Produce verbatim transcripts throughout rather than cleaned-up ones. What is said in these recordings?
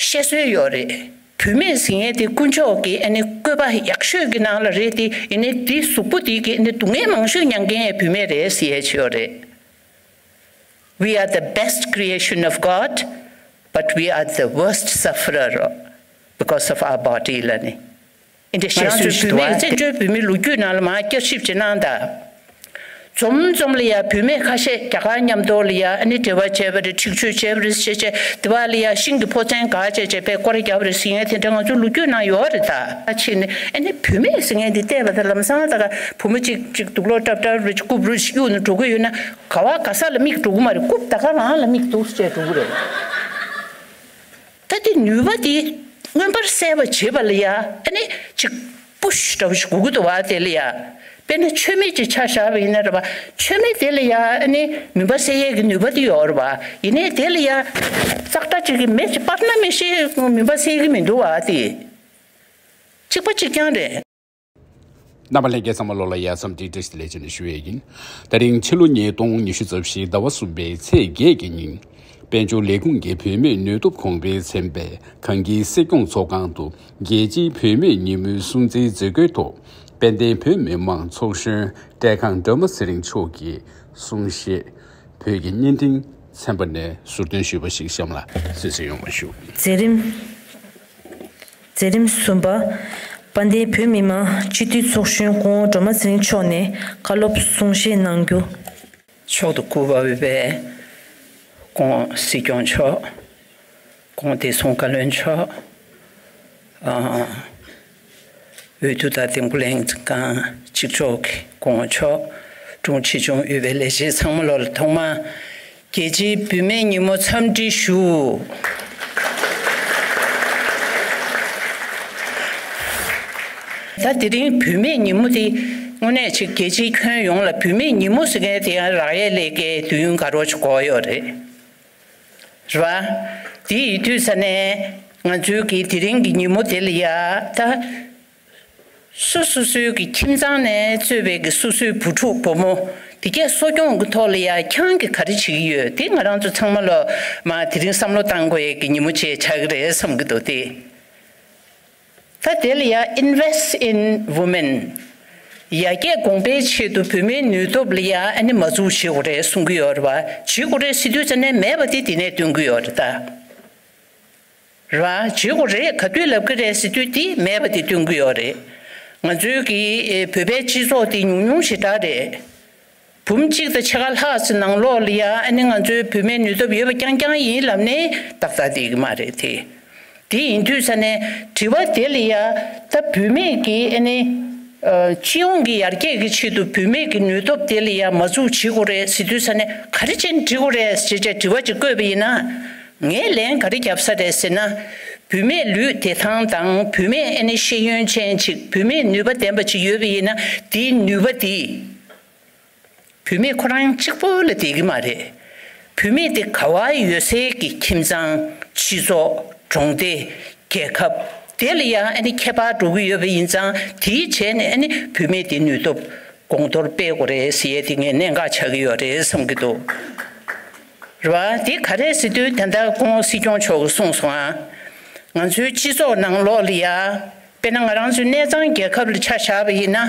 བཤད་སྲོལ་ཡོད་རེད། བུད་མེད་ཟེར་མཁན་དེ་དཀོན་མཆོག་གི་ཨ་ནི་བཀོད་པ་ཡག་ཤོས་ཀྱི་ནང་ལ་རེད་དེ། ཡིན་ནའི་དེ་གཟུགས་པོ་དེ་གི་ཨ་ནི་སྡུག་བསྔལ་མང་ཤོས་མྱང་མཁན་བུད་མེད་རེད་ཟེར་ཡས་ཅིག་ཡོད་རེད། We are the best creation of God, but we are the worst sufferer because of our body ལབ་ནས། ཨེ་འདྲ་བཤད་སྲོལ་ཞིག་འདུག་ང་རང་ཚོའི་བུད་མེད་བཙན་བྱོལ་བོད་མིའི་ལོ་རྒྱུས་ནང་ལ་མར་བསྐྱར་ཞིབ་བྱེད་གནང་དང་། འཛོམས་འཛོམས་ལ་ཡ་བུད་མེད་ཁ་ཤས་རྒྱ་གར་མཉམ་དུ་ལ་ཡ་ཨ་ནི་འབྲེལ་བ་བྱས་པ་རེད། འཁྲིག་སྤྱོད་བྱས་པ་རེད་ཟེར་བྱས། དེ་བ་ལ་ཡ་ཤིང་གི་ཕོ་མཚན་དགའ་བྱས་བྱས་པས་སྐོར་རྒྱབ་རེད་ཟེར་མཁན་དེ་འདྲ་ང་ཚོའི་ལོ་རྒྱུས་ནང་ཡོད་རེད་ད། ཕྱིན་ནས་ཨ་ནི་བུད་མེད་ཟེར་མཁན་དེ་བལྟས་པ་དང་ལམ་སང་ད་ག་བུ་མོ་གཅིག་གཅིག་དུག་ལོག་ཏྲབ་ཏྲབ་རེད། རྐུབ་རུ་གཡུག་ནས་འགྲོ་གི་ཡོད་ན་ག་བ་ག་ས་ལ་མིག་འགྲོ་གི་མ་རེད། རྐུབ་ད་ག་རང་ལ་མིག་འདུག་བྱས་འགྲོ་གི་རེད། ད་དེ་ནུས་པ་དེ་མངོན་པར་གསལ་བ་བྱེད་པ་ལ་ཡ་ཨ་ནི་ཅིག་པུ་ཤི་འདྲ་བོ་ཞིག་དགོས་ཀྱི་འདུག་བ། དེ་ལ་ཡ་དཔེར་ན་མཆོད་མེ་ཅིག་ཆ་བཞག་པ་ཡིན་ན་རེད་བ། མཆོད་མེ་དེ་ལ་ཡ་ཨ་ནི་མུན་པ་སེལ་ཡས་ཀྱི་ནུས་པ་དེ་ཡོད་རེད་བ། ཡིན་ནའི་དེ་ལ་ཡ་ཙག་སྒྲ་ཅིག་གིས་མེ་ཅིག་སྤར་ན་མི་ཤེས། མུན་པ་སེལ་གྱི་མི་འདུག་བ། དེ་གཅིག་པ་གཅིག་རྐྱང་རེད། རྣམ་པ་ལྷན་རྒྱས་ཚང་མ་ལོ་ལ་ཡ་འཚམས་འདྲི་བཀྲ་ཤིས་བདེ་ལེགས་བྱས་ནས་ཞུ་ཡས་ཡིན། དེ་རིང་ཕྱི་ལོ་ཉིས་སྟོང་ཉི་ཤུ་རྩ་བཞི་ཟླ་བ་གསུམ་པའི་ཚེས་བརྒྱད་ཀྱི་ཉིན། དཔལ་འབྱོར་ལས་ཁུངས་ཀྱི་བུད་མེད་ནུས་སྟོབས་གོང་འཕེལ་ཚན་པས་གངས་སྐྱིད་སྲིད་སྐྱོང་ཚོགས་ཁང་དུ་རྒྱལ་སྤྱིའི་བུད་མེད་ཉིན་མོའི་སྲུང་བརྩིའི་མཛད་སྒོའི་ཐོག་དཔལ་ལྡན་བོད་མི་མང་ཚོགས་གཞོན་བཀྲས་ཁང་སྒྲོལ་མ་ཚེ་རིང་མཆོག་གིས་གསུང་བཤད། བོད་ཀྱི་བརྙན་འཕྲིན་ཚན་པ་ནས་ཟུར་འདོན་ཞུས་པ་ཞིག་གཤམ་ལ་གསན་གཟིགས་ཡོང་བ་ཞུ། མཛད་རིམ། མཛད་རིམ་གསུམ་པ། དཔལ་ལྡན་བོད་མི་མང་སྤྱི་འཐུས་ཚོགས་གཞོན་སྐུ་ངོ་སྒྲོལ་མ་ཚེ་རིང་མཆོག་ནས་བཀའ་སློབ་གསུང་བཤད་གནང་རྒྱུ། མཆོག་ཏུ་གུས་པ་འོས་པའི་སྐུ་ངོ་སྲིད་སྐྱོང་མཆོག། སྐུ་ངོ་བདེ་སྲུང་བཀའ་བློན་མཆོག། ཨ། འོས་བསྡུ་དང་འདེམས་བསྐོ་ལྷན་ཁང་གཅིག་ལྕོགས་ཀྱི་སྐུ་ངོ་མཆོག། དྲུང་ཆེ་ཆུང་དབུས་པའི་ལས་བྱེད་ཚང་མ་ལོ་ལ་ཐོག་མ་རྒྱལ་སྤྱིའི་བུད་མེད་ཉིན་མོ་འཚམས་འདྲི་ཞུ། ད་དེ་རིང་བུད་མེད་ཉིན་མོ་དེ་དངོས་གནས་ཅིག་རྒྱལ་སྤྱིའི་ཁྱོན་ཡོངས་ལ་བུད་མེད་ཉིན་མོ་ཟེར་མཁན་དེ་ཡང་རག་ཡས་ལས་ཀའི་དུས་ཡུན་དགའ་རབ་ཅིག་འགོར་ཡོད་རེད། རེད་བ། དེ་ཡིན་དུས་ས་ནས་ང་ཚོའི་གི་དེ་རིང་གི་ཉིན་མོ་དེ་ལ་ཡ་ད། སོ་སོ་སོའི་གི་ཁྱིམ་ཚང་ནས་གཙོས་པའི་གི་སོ་སོའི་བུ་ཕྲུག་བུ་མོ་དེ་གས་གསོ་སྐྱོང་གི་ཐོག་ལ་ཡ་ཁྱེད་རང་གི་ག་རེ་བྱེད་ཀྱི་ཡོད། དེ་ང་རང་ཚོ་ཚང་མ་ལོ་མ་དེ་རིང་བསམ་བློ་བཏང་དགོས་ཡས་གི་ཉིན་མོ་ཅིག་ཆགས་ཀྱི་རེད་བསམ་གྱི་འདུག་སྟེ། ད་དེ་ལ་ཡ་invest in women། ཡར་རྒྱས་གོང་འཕེལ་ཆེད་དུ་བུད་མེད་ནུས་སྟོབས་ལ་ཡ་ཨ་ནི་མ་འཛུགས་བྱེད་དགོས་རེད་གསུང་གི་ཡོད་རེད་བ། བྱེད་དགོས་རེད་ཟེར་དུས་ཙ་ནས་མེད་པ་དེ་དེ་ནས་སྟོན་གྱི་ཡོད་རེད་ད། ར། བྱེད་དགོས་རེད། ག་དུས་ལབ་ཀྱི་རེད་ཟེར་དུས་དེ་མེད་པ་དེ་སྟོན་གྱི་ཡོད་རེད། ང་ཚོའི་གི་ཨེ་བོད་པའི་སྤྱི་ཚོགས་དེ་ཉུང་ཉུང་ཞེ་དྲག་རེད། འབུམ་གཅིག་དང་ཕྱེད་ཀ་ལྷག་ཙམ་ནང་ལོགས་ལ་ཡ་ཨ་ནི་ང་ཚོའི་བུད་མེད་ནུས་སྟོབས་ཡོད་པ་རྐྱང་རྐྱང་ཡིན་ལབ་ནས་ཏག་ཏག་བསྡད་ཀྱི་མ་རེད་དེ། དེ་ཡིན་དུས་ས་ནས་དྲི་བ་དེ་ལ་ཡ་ད་བུད་མེད་ཀྱི་ཨ་ནི་ཨ་སྤྱི་ཡོངས་ཀྱི་ཡར་རྒྱས་ཀྱི་ཆེད་དུ་བུད་མེད་ཀྱི་ནུས་སྟོབས་དེ་ལ་ཡ་མ་འཛུགས་བྱེད་དགོས་རེད་ཟེར་དུས་ས་ནས་ག་རེ་བྱས་ནས་འབྲི་དགོས་རེད་ཅེས་བྱས་དྲི་བ་ཅིག་བཀོད་པ་ཡིན་ན། ངས་ལན་ག་རེ་བརྒྱབ་ས་རེད་ཟེར་ན། བུད་མེད་ལུས་བདེ་ཐང་དང་བུད་མེད་ཨ་ནི་ཤེས་ཡོན་ཅན་ཅིག་བུད་མེད་ནུས་པ་ལྡན་པ་ཅིག་ཡོད་པ་ཡིན་ན་དེའི་ནུས་པ་དེ་བུད་མེད་ཁོ་རང་གཅིག་པོ་ལ་བསྡད་ཀྱི་མ་རེད། བུད་མེད་དེ་ག་བ་ཡོད་སའི་གི་ཁྱིམ་ཚང་། སྤྱི་ཚོགས། གྲོང་སྡེ། རྒྱལ་ཁབ། དེ་ལ་ཡང་ཨ་ནི་ཁྱད་པར་འགྲོ་གི་ཡོད་པ་ཡིན་ཙང་དེའི་རྗེས་ནས་ཨ་ནི་བུད་མེད་དེ་ནུས་སྟོབས་གོང་མཐོར་སྤེལ་དགོས་རེད་ཟེར་ཡས་དེ་ངས་གནད་འགག་ཆགས་ཀྱི་ཡོད་རེད་བསམ་གྱི་འདུག་རེད་བ། དེ་ག་རེད་ཟེར་དུས་ད་ལྟ་སྐུ་ངོ་སྲིད་སྐྱོང་མཆོག་གིས་གསུངས་སོང་ཨ། ང་ཚོའི་སྤྱི་ཚོགས་ནང་ལོགས་ལ་ཡ། དཔེར་ན་ང་རང་ཚོའི་གནས་ཚང་རྒྱལ་ཁབ་ལ་ཆ་བཞག་པ་ཡིན་ན།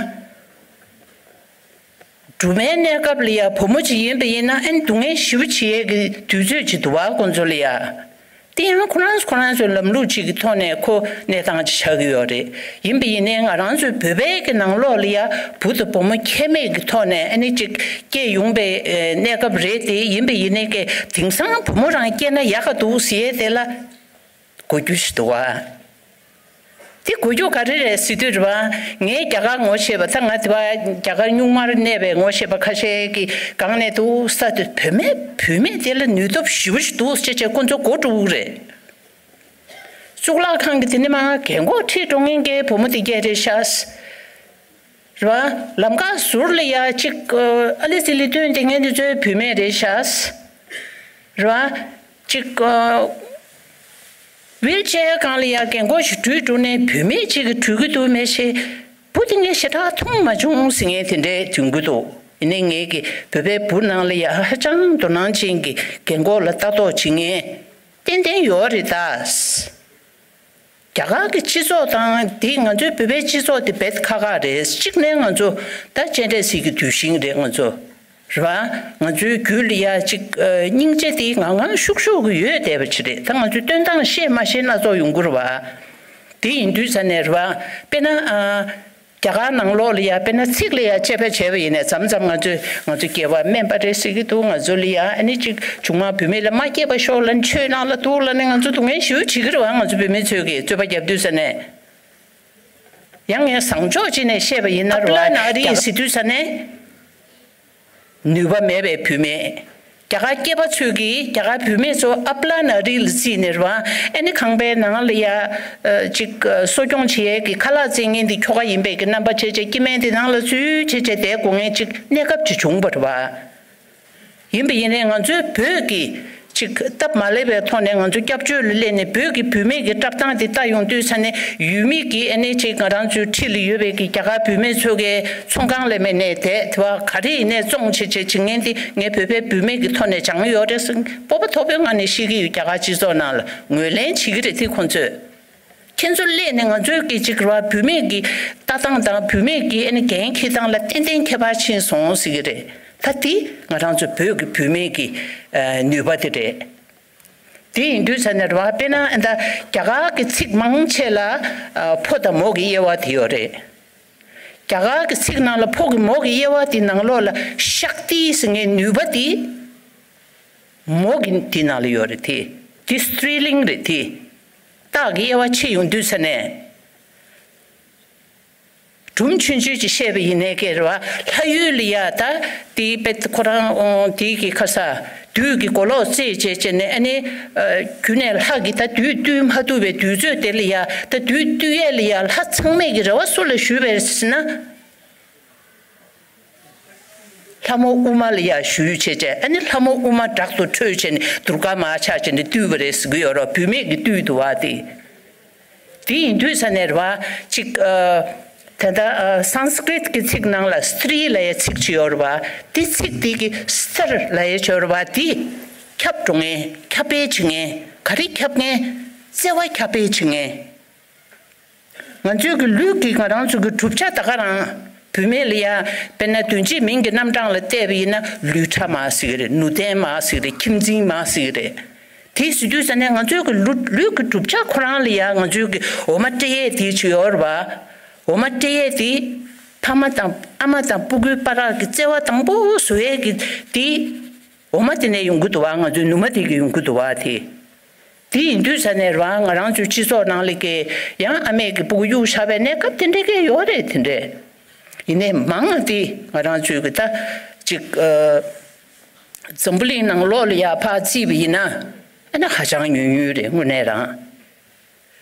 སྦྲུམ་མའི་གནས་སྐབས་ལ་ཡ་བུ་མོ་ཅིག་ཡིན་པ་ཡིན་ན་ཨ་ནི་སྡུག་བསྔལ་ཞེ་པོ་བྱེད་ཡས་ཀྱི་དུས་ཚོད་ཅིག་འདུག་བ་ཁོང་ཚོ་ལ་ཡ། དེ་ཡང་ཁོ་རང་ཁོ་རང་ཚོའི་ལམ་ལུགས་ཅིག་གི་ཐོག་ནས་ཁོ་གནས་སྟངས་ཅིག་ཆགས་ཀྱི་ཡོད་རེད། ཡིན་པ་ཡིན་ནའི་ང་རང་ཚོའི་བོད་པའི་གི་ནང་ལོགས་ལ་ཡ་བུ་དང་བུ་མོ་ཁྱད་མེད་ཀྱི་ཐོག་ནས་ཨ་ནི་ཅིག་སྐྱེས་ཡོང་པའི་གནས་སྐབས་རེད་དེ། ཡིན་པ་ཡིན་ནའི་གི་དེང་སང་བུ་མོ་རང་སྐྱེས་ན་ཡག་ག་འདུག་ཟེར་ཡས་དེ་ལ་གོ་རྒྱུ་ཞིག་འདུག་བ། དེ་གོ་རྒྱུ་ག་རེ་རེད་ཟེར་དུས་རེད་བ། ངས་རྒྱ་གར་ངོ་ཤེས་པ། ད་ང་དེ་བ་རྒྱ་གར་གཉུག་མར་གནས་པའི་ངོ་ཤེས་པ་ཁ་ཤས་ཀྱི་སྒང་ནས་འདུག་ས་དེ་བུད་མེད་བུད་མེད་དེ་ལ་ནུས་སྟོབས་ཞེ་པོ་ཞིག་འདུག་ཅེས་བྱས་ཁོ་ཚོ་གོ་འགྲོ་གི་རེད། གཙུག་ལག་ཁང་གི་དེ་ནས་མར་རྒན་གོག་ཁྲིད་འགྲོ་མཁན་གྱི་བུ་མོ་དེ་གས་རེད་ཤག་རེད་བ། ལམ་ཁ་ཟུར་ལ་ཡ་གཅིག་ཨ་ལི་ཙི་ལི་སྟོན་དེ་ངས་འདི་ཚོའི་བུད་མེད་རེད་ཤག་རེད་བ། གཅིག་ཨ་ཝིལ་ཅེར་སྒང་ལ་ཡ་རྒན་གོག་ཞིག་འགྲུལ་འགྲོ་ནས་བུད་མེད་ཅིག་གིས་འགྲུལ་གི་འདུག་མེད་ཤེས། བུ་དེ་ངས་ཞེ་དྲག་མཐོང་མ་བྱུང་ཟེར་མཁན་དེ་འདྲའི་འདོན་གི་འདུག་ཡིན་ནའི་ངས་ཀྱི་བོད་པའི་བུ་ནང་ལ་ཡ་ཧ་ཅང་དོ་སྣང་ཅན་གྱི་རྒན་གོག་ལ་ལྟ་རྟོག་བྱེད་མཁན་ཏན་ཏན་ཡོད་རེད་ད། རྒྱ་གར་གྱི་སྤྱི་ཚོགས་དང་དེ་ང་ཚོའི་བོད་པའི་སྤྱི་ཚོགས་དེ་རྦད་ཁག་ཁག་རེད། གཅིག་ནས་ང་ཚོ་ད་སྤྱན་རས་གཟིགས་ཀྱི་གདུལ་ཞིང་རེད། ང་ཚོ་རེད་བ། ང་ཚོའི་རྒྱུད་ལ་ཡ་གཅིག་སྙིང་རྗེ་དེ་ངང་ངང་ཤུགས་ཤུགས་ཀྱི་ཡོད་བསྡད་པ་ཅིག་རེད། ད་ང་ཚོའི་སྟོན་སྟངས་ཤེས་མ་ཤེས་སྣ་ཚོགས་ཡོང་གི་རེད་བ། དེ་ཡིན་དུས་ཙ་ནས་རེད་བ། དཔེར་ན། རྒྱ་གར་ནང་ལོགས་ལ་ཡ་དཔེར་ན་ཚིག་ལ་ཡ་དཔྱད་པ་བྱས་པ་ཡིན་ནའི་མཚམས་མཚམས་ང་ཚོས་ང་ཚོ་སྐྱེ་བ་དམན་པ་རེད་ཟེར་གྱི་འདུག་ང་ཚོ་ལ་ཡ་ཨ་ནི་གཅིག་ཆུང་མ་བུད་མེད་ལ་མ་སྐྱེས་པ་ཤོག་ལབ་ནས་ཆོས་ནང་ལ་འདུག་ལབ་ནས་ང་ཚོ་སྡུག་བསྔལ་ཞེ་པོ་བྱེད་ཀྱི་རེད་བ། ང་ཚོ་བུད་མེད་ཚོས་ཀྱི་རྩོད་པ་རྒྱབ་དུས་ཙ་ནས། ཡང་ངས་བཟང་ཕྱོགས་ཅིག་ནས་བཤད་པ་ཡིན་ན་རེད་བ། ཨ་པླ་ན་རི་ཟེར་དུས་ཙ་ནས། ནུས་པ་མེད་པའི་བུད་མེད། རྒྱ་གར་སྐྱེས་པ་ཚོས་ཀྱིས་རྒྱ་གར་བུད་མེད་ཚོ་ཨ་པླ་ན་རི་ལ་བརྩིས་ནས་རེད་བ། ཨ་ནི་ཁང་པའི་ནང་ལ་ཡ། ཅིག་གསོ་སྐྱོང་བྱེད་ཡས་ཀྱི་ཁ་ལག་བཙལ་མཁན་དེ་ཁྱོ་ག་ཡིན་པའི་གི་རྣམ་པ་བྱས་བྱས་སྐྱེ་དམན་དེ་ནང་ལ་འཛུལ་བྱས་བྱས་བསྡད་དགོས་མཁན་ཅིག་གནས་སྐབས་ཅིག་བྱུང་བ་རེད་བ། ཡིན་པ་ཡིན་ནའི་ང་ཚོའི་བོད་ཀྱི་ཅིག་སྟབས་མ་ལེགས་པའི་ཐོག་ནས་ང་ཚོ་སྐྱབས་བཅོལ་ལ་སླེབས་ནས་བོད་ཀྱི་བུད་མེད་ཀྱི་བཀྲབ་སྟངས་དེ་ལྟ་ཡོང་དུས་ཙ་ནས་ཡུལ་མི་གིས་ཨ་ནི་ཅིག་ང་རང་ཚོའི་འཁྲིས་ལ་ཡོད་པའི་གི་རྒྱ་གར་བུད་མེད་ཚོ་གའི་ཚོང་ཁང་ལ་མེད་ནས་དེ་དེ་བ་ག་རེ་ཡིན་ནའི་བཙོང་བྱེད་བྱེད་བྱེད་མཁན་དེ་ངའི་བོད་པའི་བུད་མེད་ཀྱི་ཐོག་ནས་སྦྱངས་ཡོད་རེད་ཟེར་སྤོབས་པ་མཐོ་པོའི་ངང་ནས་བཤད་ཀྱི་ཡོད། རྒྱ་གར་སྤྱི་ཚོགས་ནང་ལ་ངོས་ལེན་བྱེད་ཀྱི་རེད་དེ་ཁོང་ཚོས། ཁྱེད་ཚོ་སླེབས་ནས་ང་ཚོའི་གི་ཅིག་ར་བུད་མེད་ཀྱི་ལྟ་སྟངས་དང་བུད་མེད་ཀྱི་ཨ་ནི་འགན་འཁྱེར་སྟངས་ལ་ཏན་ཏན་ཁྱད་པར་ཕྱིན་སོང་ཟེར་གྱི་རེད། ད་དེ་ང་རང་ཚོ་བོད་ཀྱི་བུད་མེད་ཀྱི་ནུས་པ་དེ་རེད། དེ་ཡིན་དུས་ཙ་ནས་ར་དཔེར་ན་ཨ་ད་རྒྱ་གར་གྱི་ཚིག་མང་ཆེ་ལ་ཕོ་དང་མོ་གི་དབྱེ་བ་དེ་ཡོད་རེད། རྒྱ་གར་གྱི་ཚིག་ནང་ལ་ཕོ་གི་མོ་གི་དབྱེ་བ་དེ་ནང་ལོགས་ལ་ཤཀྟི་ཟེར་མཁན་ནུས་པ་དེ། མོ་གི་དེ་ནང་ལ་ཡོད་རེད་དེ། དེ་སི་ཏྲི་ལིང་རེད་དེ། རྟགས་ཀྱི་དབྱེ་བ་ཕྱེ་ཡོང་དུས་ཙ་ནས། སྒྲུང་ཆུང་ཆུང་ཅིག་བཤད་པ་ཡིན་ནའི་ཀྱེ་རེད་བ། ལྷ་ཡུལ་ལ་ཡ་ད་དེའི་དཔེ་ཁོ་རང་དེའི་གི་ཁ་ས་བདུད་ཀྱི་མགོ་ལོག་རྩད་བཅད་བྱས་ནས་ཨ་ནི། རྒྱུ་ནས་ལྷ་གི་ད་བདུད་བཏུལ་མ་ཐུབ་པའི་དུས་ཚོད་དེ་ལ་ཡ་ད་བདུད་བཏུལ་ཡས་ལ་ཡ་ལྷ་ཚང་མས་ཀྱི་རེ་བ་སུ་ལ་ཞུས་པ་རེད་ཟེར་ན། ལྷ་མོ་ཨུ་མ་ལ་ཡ་ཞུས་བྱས་བྱས་ཨ་ནི་ལྷ་མོ་ཨུ་མ་དྲག་ཏུ་ཁྲོས་བྱས་ནས་དུར་ཀ་མ་ཆགས་བྱས་ནས་བཏུལ་བ་རེད་ཟེར་གི་ཡོད་རོགས། བུད་མེད་ཀྱིས་བཏུལ་འདུག་བ་དེ། དེ་ཡིན་དུས་ས་ནས་རེད་བ་ཅིག་ཨ། ད་ལྟ་ཨ་སཾ་སྐྲྀཏ་གི་ཚིག་ནང་ལ་སི་ཏྲི་ལབ་ཡ་ཚིག་ཅིག་ཡོད་རེད་བ། དེ་ཚིག་དེ་གི་སི་ཐར་ལབ་ཡ་ཅིག་ཡོད་རེད་བ། དེ་ཁྱབ་འགྲོ་མཁན་ཁྱབ་སྤེལ་བྱེད་མཁན་ག་རེ་ཁྱབ་མཁན། བརྩེ་བ་ཁྱབ་སྤེལ་བྱེད་མཁན། ང་ཚོའི་གི་ལུས་ཀྱི་ང་རང་ཚོ་གི་གྲུབ་ཆ་ད་ག་རང་། བུད་མེད་ལ་ཡ་དཔེར་ན་དོན་གཅིག་མིང་གི་རྣམ་གྲངས་ལ་བལྟས་པ་ཡིན་ན་ལུས་ཕྲ་མ་ཟེར་གི་རེད། ནུ་རྟེན་མ་ཟེར་གི་རེད། ཁྱིམ་འཛིན་མ་ཟེར་གི་རེད། དེ་ཟེར་དུས་ཙ་ནས་ང་ཚོའི་གི་ལུས་ལུས་ཀྱི་གྲུབ་ཆ་ཁོ་རང་ལ་ཡ་ང་ཚོའི་གི་འོ་མ་སྤྲད་ཡས་དེ་ཅིག་ཡོད་རེད་བ། འོ་མ་སྤྲད་ཡས་དེ་ཕ་མ་དང་ཨ་མ་དང་སྤུ་གུའི་བར་གྱི་བརྩེ་བ་དང་པོ་བཟོ་ཡས་གི་དེ། འོ་མ་དེ་ནས་ཡོང་གི་འདུག་བ། ང་ཚོའི་ནུ་མ་དེ་གི་ཡོང་གི་འདུག་བ་དེ། དེ་ཡིན་དུས་ས་ནས་རང་ང་རང་ཚོའི་སྤྱི་ཚོགས་ནང་ལ་ཀྱེ་ཡང་ཨ་མས་ཀྱི་སྤུ་གུ་གཡུག་བཞག་པའི་གནས་སྐབས་དེ་འདྲ་ཀྱེ་ཡོད་རེད་དེ་འདྲས། ཡིན་ནའི་མང་ང་དེ་ང་རང་ཚོའི་གི་ད་ཅིག་ཨ། འཛམ་བུ་གླིང་ནང་ལོགས་ལ་ཡ་ཕར་བརྩིས་པ་ཡིན་ན་ཨ་ནི་ཧ་ཅང་ཉུང་ཉུང་རེད་དངོས་གནས་རང་།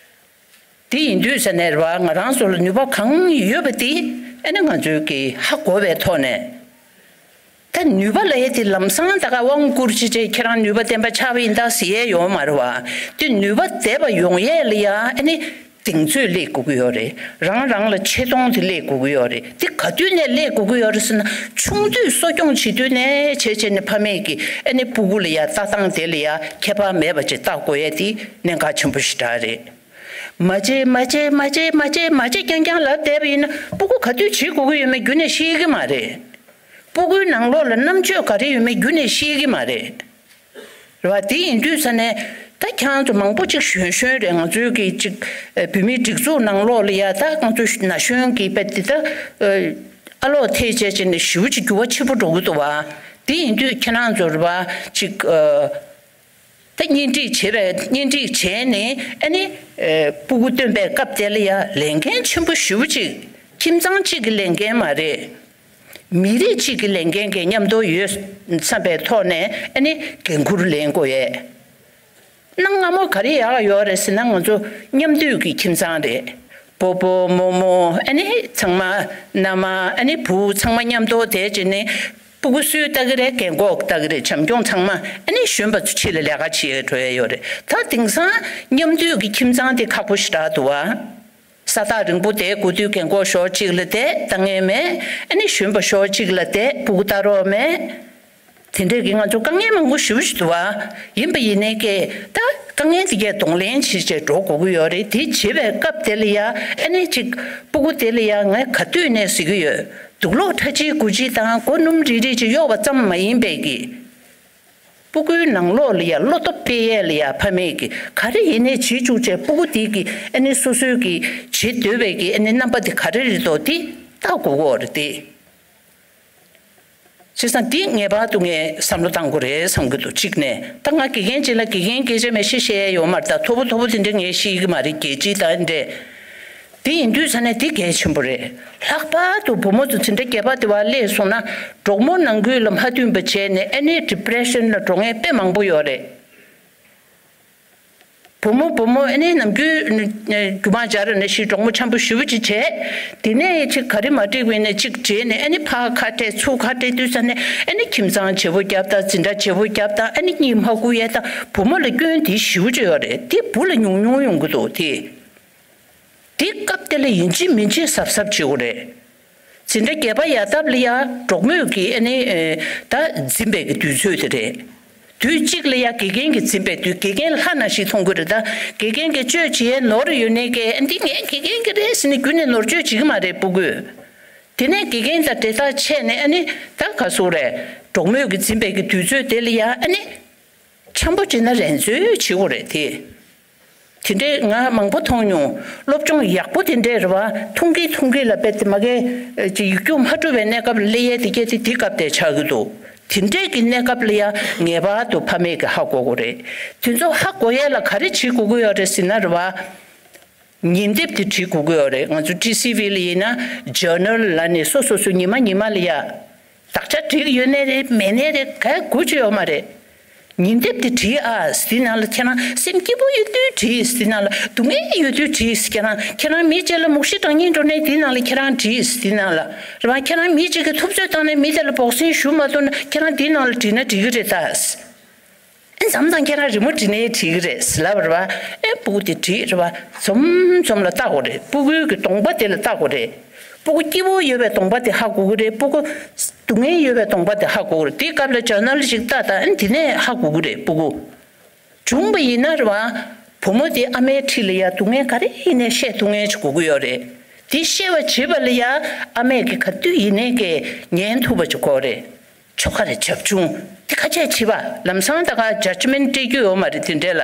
དེ་ཡིན་དུས་ས་ནས་རེད་བ། ང་རང་ཚོ་ལ་ནུས་པ་གང་ཡོད་པ་དེ་ཨ་ནི་ང་ཚོས་ཀྱི་ཧ་གོ་བའི་ཐོག་ནས། ད་ནུས་པ་ལ་ཡ་དེ་ལམ་སང་ད་ག་དབང་བསྐུར་ཅི་བྱས་ཁྱེད་རང་ནུས་པ་ལྡན་པ་ཆགས་པ་ཡིན་ད་ཟེར་ཡས་ཡོད་མ་རེད་བ། དེ་ནུས་པ་ལྡན་པ་ཡོང་ཡས་ལ་ཡ་ཨ་ནི་གདེང་ཚོད་སླེབས་དགོས་ཀྱི་ཡོད་རེད། རང་རང་ལ་ཆེ་མཐོང་དེ་སླེབས་དགོས་ཀྱི་ཡོད་རེད། དེ་ག་དུས་ནས་སླེབས་དགོས་ཀྱི་ཡོད་རེད་ཟེར་ན་ཆུང་དུས་གསོ་སྐྱོང་བྱེད་དུས་ནས་བྱས་བྱས་ནས་ཕ་མས་ཀྱི་ཨ་ནི་སྤུ་གུ་ལ་ཡ་ལྟ་སྟངས་དེ་ལ་ཡ་ཁྱད་པར་མེད་པ་ཅིག་ལྟ་དགོས་ཡས་དེ་གནད་འགག་ཆེན་པོ་ཞེ་དྲག་རེད། མ་བྱེད་མ་བྱེད་མ་བྱེད་མ་བྱེད་མ་བྱེད་རྐྱང་རྐྱང་ལབ་བསྡད་པ་ཡིན་ན་སྤུ་གུ་ག་དུས་བྱེད་དགོས་ཀྱི་ཡོད་མེད་རྒྱུན་ནས་ཤེས་ཀྱི་མ་རེད། སྤུ་གུའི་ནང་ལོགས་ལ་རྣམ་དཔྱོད་ག་རེ་ཡོད་མེད་རྒྱུན་ནས་ཤེས་ཀྱི་མ་རེད། རེད་བ། དེ་ཡིན་དུས་ས་ནས་ད་ཁྱེད་རང་ཚོ་མང་པོ་ཅིག་གཞོན་གཞོན་རེད། ང་ཚོའི་གི་ཅིག་བུད་མེད་སྒྲིག་འཛུགས་ནང་ལོགས་ལ་ཡ་ད་ང་ཚོ་ན་གཞོན་གྱི་དཔེ་དེ་ད་ཨ་ལོག་ཐེ་བྱས་བྱས་ནས་ཞེ་པོ་ཅིག་འགྱུར་བ་ཆེན་པོ་འགྲོ་གི་འདུག་བ། དེ་ཡིན་དུས་ཁྱེད་རང་ཚོ་རེད་བ་ཅིག་ད་གཉེན་སྒྲིག་བྱེད་པའི་གཉེན་སྒྲིག་བྱས་ནས་ཨ་ནི་ཨེ་སྤུ་གུ་སྟོན་པའི་སྐབས་དེ་ལ་ཡ་ལས་འགན་ཆེན་པོ་ཞེ་པོ་ཅིག་ཁྱིམ་ཚང་གཅིག་གི་ལས་འགན་མ་རེད། མི་རིགས་གཅིག་གི་ལས་འགན་གྱི་མཉམ་དུ་ཡོད་བསམ་པའི་ཐོག་ནས་ཨ་ནི་འགན་འཁུར་ལེན་དགོས་ཡས། གནའ་སྔ་མོ་ག་རེ་ཡག་ཡོད་རེད་ཟེར་ན་ང་ཚོ་མཉམ་འདུས་ཀྱི་ཁྱིམ་ཚང་རེད། སྤོ་བོ་རྨོ་མོ་ཨ་ནི་ཚང་མ་མནའ་མ་ཨ་ནི་བུ་ཚང་མ་མཉམ་དུ་བསྡད་བྱས་ནས། སྤུ་གུ་སུས་ལྟ་གི་རེད། རྒན་གོག་ལྟ་གི་རེད། བྱམས་སྐྱོང་ཚང་མ་ཨ་ནི་གཞོན་པ་ཚོ་ཕྱི་ལ་ལས་ཀ་བྱེད་འགྲོ་ཡ་ཡོད་རེད། ད་དེང་སང་མཉམ་འདུས་ཀྱི་ཁྱིམ་ཚང་དེ་ཁག་པོ་ཞེ་དྲག་འདུག་བ། ས་ཐག་རིང་པོ་བསྡད་དགོས་དུས་རྒན་གོག་ཞོགས་གཅིག་ལ་བསྡད་ལྟ་མཁན་མེད། ཨ་ནི་གཞོན་པ་ཞོགས་གཅིག་ལ་བསྡད་སྤུ་གུ་ལྟ་རོགས་མེད། དེ་འདྲས་ཀྱི་ང་ཚོ་དཀའ་ངལ་མང་པོ་ཞེ་པོ་ཞིག་འདུག་བ། ཡིན་པ་ཡིན་ནའི་ཀྱེ་ད་དཀའ་ངལ་དེ་གས་གདོང་ལེན་བྱེད་བྱེད་འགྲོ་དགོས་ཀྱི་ཡོད་རེད། དེ་བྱེད་པའི་སྐབས་དེ་ལ་ཡ་ཨ་ནི་ཅིག་སྤུ་གུ་དེ་ལ་ཡ་ངས་ག་དུས་ནས་ཟེར་གྱི་ཡོད། དུག་ལོག་ཁྲ་ཆིལ་དགུ་ཆིལ་དང་སྒོ་སྣུམ་རིལ་རིལ་ཅིག་གཡོག་པ་ཙམ་མ་ཡིན་པའི་ཀྱི། སྤུ་གུའི་ནང་ལོགས་ལ་ཡ་བློ་སྟོབས་སྤེལ་ཡས་ལ་ཡ་ཕ་མས་ཀྱི་ག་རེ་ཡིན་ནའི་བྱེད་བཅུག་བྱས་སྤུ་གུ་དེ་གི་ཨ་ནི་སོ་སོའི་གི་བྱེད་འདོད་པའི་གི་ཨ་ནི་རྣམ་པ་དེ་ག་རེ་རེད་དོ་དེ་བལྟ་དགོས་ཀྱི་ཡོད་རེད་དེ། བྱས་ཙང་འདི་ངེས་པར་དུ་ངས་བསམ་བློ་བཏང་དགོས་རེད་བསམ་གྱི་འདུག་གཅིག་ནས་ད་ང་དགེ་རྒན་ཅིག་ལ་དགེ་རྒན་སྐད་ཆ་མེད་བཤད་བཤད་ཡ་ཡོད་མ་རེད། ད་མཐོ་པོ་མཐོ་པོ་དེ་འདྲ་ངས་བཤད་ཀྱི་མ་རེད། རྒྱལ་སྤྱི་དང་འདྲས། དེ་ཡིན་དུས་ས་ནས་དེ་གལ་ཆེན་པོ་རེད། ལྷག་པར་དུ་བུ་མོ་ཚོ་དེ་འདྲ་སྐྱེས་པ་དེ་བ་སླེབས་སོང་ན་གྲོགས་མོ་ནང་ཁུལ་ལ་མ་མཐུན་པ་བྱས་ནས་ཨ་ནི་ཌི་པི་རེ་ཤན་ལ་འགྲོ་མཁན་དཔེ་མང་པོ་ཡོད་རེད། བུ་མོ་བུ་མོ་ཨ་ནི་ནམ་རྒྱུན་རྒྱུ་མ་སྦྱར་ནས་ཤི་གྲོགས་མོ་འཆམ་པོ་ཞེ་པོ་ཅིག་བྱས། དེ་ནས་ཅིག་ག་རེ་མ་འགྲིག་པ་ཡིན་ན་ཅིག་བྲེལ་ནས་ཨ་ནི་ཕར་ཁ་བྲལ་ཚུར་ཁ་བྲལ་དུས་ས་ནས་ཨ་ནི་ཁྱིམ་ཚང་བརྗེ་པོ་བརྒྱབ་དང་འཛིན་གྲྭ་བརྗེ་པོ་བརྒྱབ་དང་ཨ་ནི་གཉིད་མ་ཁུག་ཡས་དང་བུ་མོ་ལ་སྐྱོན་དེ་ཞེ་པོ་ཅིག་ཡོད་རེད། དེ་བུ་ལ་ཉུང་ཉུང་ཡོང་གི་འདུག་དེ། དེ་སྐབས་དེ་ལ་ཡིན་གཅིག་མིན་གཅིག་གཟབ་གཟབ་བྱེད་དགོས་རེད། འཛིན་གྲྭ་བརྒྱད་པ་ཡར་ལྟབ་ལ་ཡ་གྲོགས་མོས་ཀྱིས་ཨ་ནི་ད་འཛིན་པའི་གི་དུས་ཚོད་དེ་རེད། དུས་གཅིག་ལ་ཡ་དགེ་རྒན་གྱིས་འཛིན་པའི་དུས་དགེ་རྒན་ལྷ་ན་ཞིག་མཐོང་གི་རེད། ད་དགེ་རྒན་གྱིས་བཅོས་བྱེད་ཡས་ནོར་ཡོད་ནའི་ཀྱེ་འདི་ངའི་དགེ་རྒན་གྱི་རེད་ཟེར་ནས་རྒྱུན་ནས་ནོར་བཅོས་བྱེད་ཀྱི་མ་རེད་སྤུ་གུས། དེ་ནས་དགེ་རྒན་དང་འབྲེལ་ཐག་ཆད་ནས་ཨ་ནི་ད་ག་སུ་རེད། གྲོགས་མོས་ཀྱིས་འཛིན་པའི་གི་དུས་ཚོད་དེ་ལ་ཡ་ཨ་ནི། འཆམ་པོ་བྱེད་ན་རན་འཚོལ་བྱེད་དགོས་རེད་དེ། དེ་འདྲས་ང་མང་པོ་མཐོང་མྱོང་། སློབ་སྦྱོང་ཡག་པོ་དེ་འདྲས་རེད་བ། ཐུང་གི་ཐུང་གི་ལ་དཔེ་དེ་མ་གི་ཅིག་ཡིག་རྒྱུགས་མ་གྲུབ་པའི་གནས་སྐབས་ལ་སླེབས་ཡས་དེ་སྐད་དེ་དེ་སྐབས་དེ་ཆགས་ཀྱི་འདུག་དེ་འདྲས་ཀྱི་གནས་སྐབས་ལ་ཡ་ངེས་པར་དུ་ཕ་མས་ཀྱི་ཧ་གོ་དགོས་རེད། དེ་ཚོ་ཧ་གོ་ཡས་ལ་ག་རེ་བྱེད་དགོས་ཀྱི་ཡོད་རེད་ཟེར་ན་རེད་བ། ཉིན་དེབ་དེ་བྲིས་དགོས་ཀྱི་ཡོད་རེད། ང་ཚོ་ཊི་སི་ཝི་ལ་ཡིན་ན་ཇར་ནལ་ལ་ནི་སོ་སོ་སོ་ཉི་མ་ཉི་མ་ལ་ཡ། དག་ཆ་བྲིས་ཡོད་ནའི་རེད་མེད་ནའི་རེད་ག་གུ་ཅི་ཡོད་མ་རེད། ཉིན་དེབ་དེ་བྲིས་ཨ། དེ་ནང་ལ་ཁྱེད་རང་སེམས་སྐྱིད་པོ་ཡོད་དུས་བྲིས། དེ་ནང་ལ་སྡུག་བསྔལ་ཡོད་དུས་བྲིས། ཁྱེད་རང་ཁྱེད་རང་མི་གཅིག་ལ་མུག་ཤི་དྲག་སྙིང་འགྲོ་ནའི་དེ་ནང་ལ་ཁྱེད་རང་བྲིས། དེ་ནང་ལ་རེད་བ། ཁྱེད་རང་མི་གཅིག་གིས་ཐུབ་ཚོད་བཏང་ནས་མི་དེ་ལ་བོག་སིང་ཞུ་མ་ཐུབ་ན་ཁྱེད་རང་དེ་ནང་ལ་བྲིས་ན་འགྲིག་གི་རེད་ད། ཨེ་མཚམས་མཚམས་ཁྱེད་རང་རི་མོ་བྲིས་ནའི་བྲིས་གི་རེད་ཟེར་ལབ་རེད་བ། ཨེ་སྤུ་གུ་དེ་བྲིས་རེད་བ། འཛོམས་འཛོམས་ལ་ལྟ་དགོས་རེད། སྤུ་གུའི་གི་གདོང་པ་དེ་ལ་ལྟ་དགོས་རེད། སྤུ་གུ་སྐྱིད་པོ་ཡོད་པའི་གདོང་པ་དེ་ཧ་གོ་གི་རེད། སྤུ་གུ་སྡུག་བསྔལ་ཡོད་པའི་གདོང་པ་དེ་ཧ་གོ་གི་རེད། དེའི་སྐབས་ལ་ཇར་ནལ་ཞིག་ལྟ་དང་ཨེ་དེ་ནས་ཧ་གོ་གི་རེད་སྤུ་གུ། བྱུང་བ་ཡིན་ན་རེད་བ། བུ་མོ་དེ་ཨ་མའི་འཁྲིས་ལ་ཡ་སྡུག་བསྔལ་ག་རེ་ཡིན་ནའི་བཤད་ཐུབ་མཁན་ཅིག་དགོས་ཀྱི་ཡོད་རེད། དེ་བཤད་པ་བྱེད་པ་ལ་ཡ་ཨ་མས་ཀྱི་ག་དུས་ཡིན་ནའི་ཀྱི་ཉན་ཐུབ་པ་ཅིག་དགོས་རེད། ཆོ་ག་རེ་བྱབ་ཆུང་དེ་ཁ་ཆད་བྱེད་པ་ལམ་སང་ད་ག་ཇ་ཇི་མེན་སྤྲད་རྒྱུ་ཡོད་མ་རེད་དེ་འདྲས་ལ།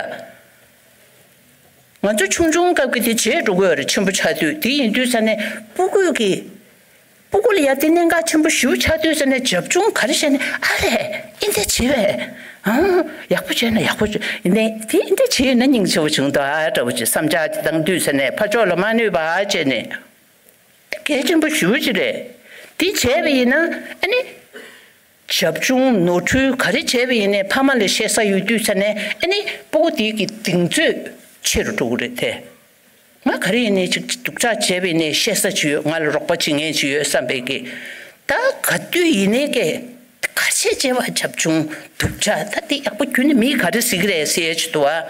ང་ཚོ་ཆུང་ཆུང་སྐབས་ཀྱི་དེ་བརྗེད་འགྲོ་གི་ཡོད་རེད། ཆེན་པོ་ཆགས་དུས་དེ་ཡིན་དུས་ས་ནས་སྤུ་གུས་ཀྱི་སྤུ་གུ་ལ་ཡ་དེ་གནད་འགག་ཆེན་པོ་ཞེ་པོ་ཆགས་དུས་ས་ནས་བྱབ་ཆུང་ག་རེ་བྱས་ནས་ཨ་རེ་ཨེ་འདྲ་བྱེད་པས་ཨང་ཡག་པོ་བྱས་ན་ཡག་པོ་བྱེད་ཡིན་ནའི་དེ་ཨེ་འདྲ་བྱེད་ཡོད་ན་སྙིང་རྗེ་པོ་བྱུང་འདུག་ཨ་འདྲ་བོ་ཅིག་བསམ་འཆར་ཅིག་བཏང་དུས་ས་ནས་ཕར་ཕྱོགས་ལ་མ་གནོད་པ་བྱས་ནས། གལ་ཆེན་པོ་ཞེ་པོ་ཅིག་རེད། དེ་བྱས་པ་ཡིན་ན་ཨ་ནི། བྱབ་ཆུང་ནོར་འཁྲུལ་ག་རེ་བྱས་པ་ཡིན་ནའི་ཕ་མ་ལ་བཤད་ས་ཡོད་དུས་ས་ནས་ཨ་ནི་སྤུ་གུ་དེ་གི་གདེང་ཚོད་ཆེ་རུ་འགྲོ་གི་རེད་དེ། ང་ག་རེ་ཡིན་ནའི་ཅིག་སྡུག་ཅག་བྱས་པ་ཡིན་ནའི་བཤད་ས་ཅིག་ཡོད། ང་ལ་རོགས་པ་བྱེད་མཁན་ཅིག་ཡོད་བསམ་པའི་གི། ད་ག་དུས་ཡིན་ནའི་ཀྱེ་ག་བྱས་བྱས་པ་བྱབ་ཆུང་སྡུག་ཅག་ད་དེ་ཡག་པོ་རྒྱུན་ནས་མིས་ག་རེ་ཟེར་གི་རེད་ཟེར་ཡས་ཅིག་འདུག་ཨ།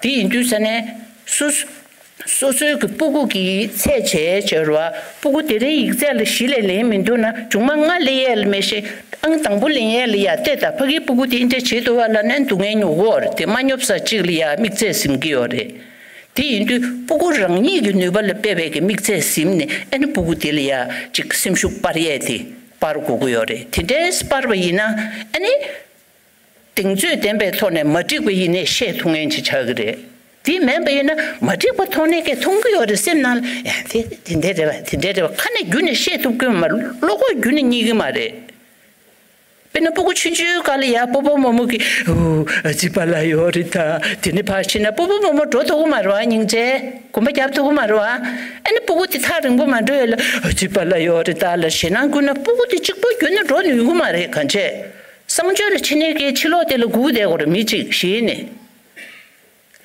དེ་ཡིན་དུས་ས་ནས་སོ་སོ་སོ་སོའི་གི་སྤུ་གུ་གི་ཚད་བྱས་བྱས་རེད་བ། སྤུ་གུ་དེ་རིང་ཡིག་ཚད་ལ་བཞི་ལས་ལེན་མི་འདུག་ན་མཇུག་མ་ལྔ་ལེན་ཡས་ལ་མེད་ཤེ། ཨང་དང་པོ་ལེན་ཡས་ལ་ཡ་བལྟས་ད་ཕ་གིའི་སྤུ་གུ་དེ་འདྲ་བྱེད་འདུག་བ་ལབ་ན་སྡུག་བསྔལ་མྱོང་གི་ཡོད་རེད། དེ་མ་སྙོབ་ས་གཅིག་ལ་ཡ་དམིགས་ཚད་ཟིན་གྱི་ཡོད་རེད། དེ་ཡིན་དུས་སྤུ་གུ་རང་ཉིད་ཀྱི་ནུས་པ་ལ་དཔག་པའི་གི་དམིགས་ཚད་ཟིན་ནས་ཨ་ནི་སྤུ་གུ་དེ་ལ་ཡ་ཅིག་སེམས་ཤུགས་སྤར་ཡས་དེ་སྤར་དགོས་ཀྱི་ཡོད་རེད། དེ་འདྲས་སྤར་བ་ཡིན་ན་ཨ་ནི། གདེང་ཚོད་ལྡན་པའི་ཐོག་ནས་མ་འགྲིག་པ་ཡིན་ནའི་བཤད་ཐུབ་མཁན་ཅིག་ཆགས་ཀྱི་རེད། དེ་མིན་པ་ཡིན་ན་མ་འགྲིག་པ་མཐོང་ནའི་ཀྱེ་མཐོང་གི་ཡོད་རེད། སེམས་ནང་ལ་ཡ་དེ་དེ་འདྲ་རེད་པ་དེ་འདྲ་རེད་པ་ཁ་ནས་རྒྱུན་ནས་བཤད་ཐུབ་ཀྱི་མ་རེད། བློ་ཁོག་རྒྱུན་ནས་རྙེད་ཀྱི་མ་རེད། དཔེར་ན་སྤུ་གུ་ཆུང་ཆུང་སྒང་ལ་ཡ་སྤོ་བོ་རྨོ་མོ་གིས་ཨོ་ཨ་ཙི་པཱ་ལགས་ཡོད་རེད་ད། དེ་ནས་ཕར་ཕྱིན་ན་སྤོ་བོ་རྨོ་མོ་འགྲོ་ཐུབ་ཀྱི་མ་རེད་པ། སྙིང་རྗེ་གོམ་པ་རྒྱབ་ཐུབ་ཀྱི་མ་རེད་པ། ཨ་ནི་སྤུ་གུ་དེ་ཐག་རིང་པོ་མ་འགྲོ་ཡས་ལ་ཨ་ཙི་པཱ་ལགས་ཡོད་རེད་ད་ལ་ཞེད་སྣང་བསྐུལ་ན་སྤུ་གུ་དེ་གཅིག་པོ་རྒྱུན་ནས་འགྲོ་ནུས་ཀྱི་མ་རེད། གང་བྱས། གསང་སྤྱོད་ལ་ཕྱིན་ནའི་ཀྱེ་ཕྱི་ལོགས་དེ་ལ་སྒུག་བསྡད་དགོས་རེད། མི་གཅིག་ཞེད་ནས།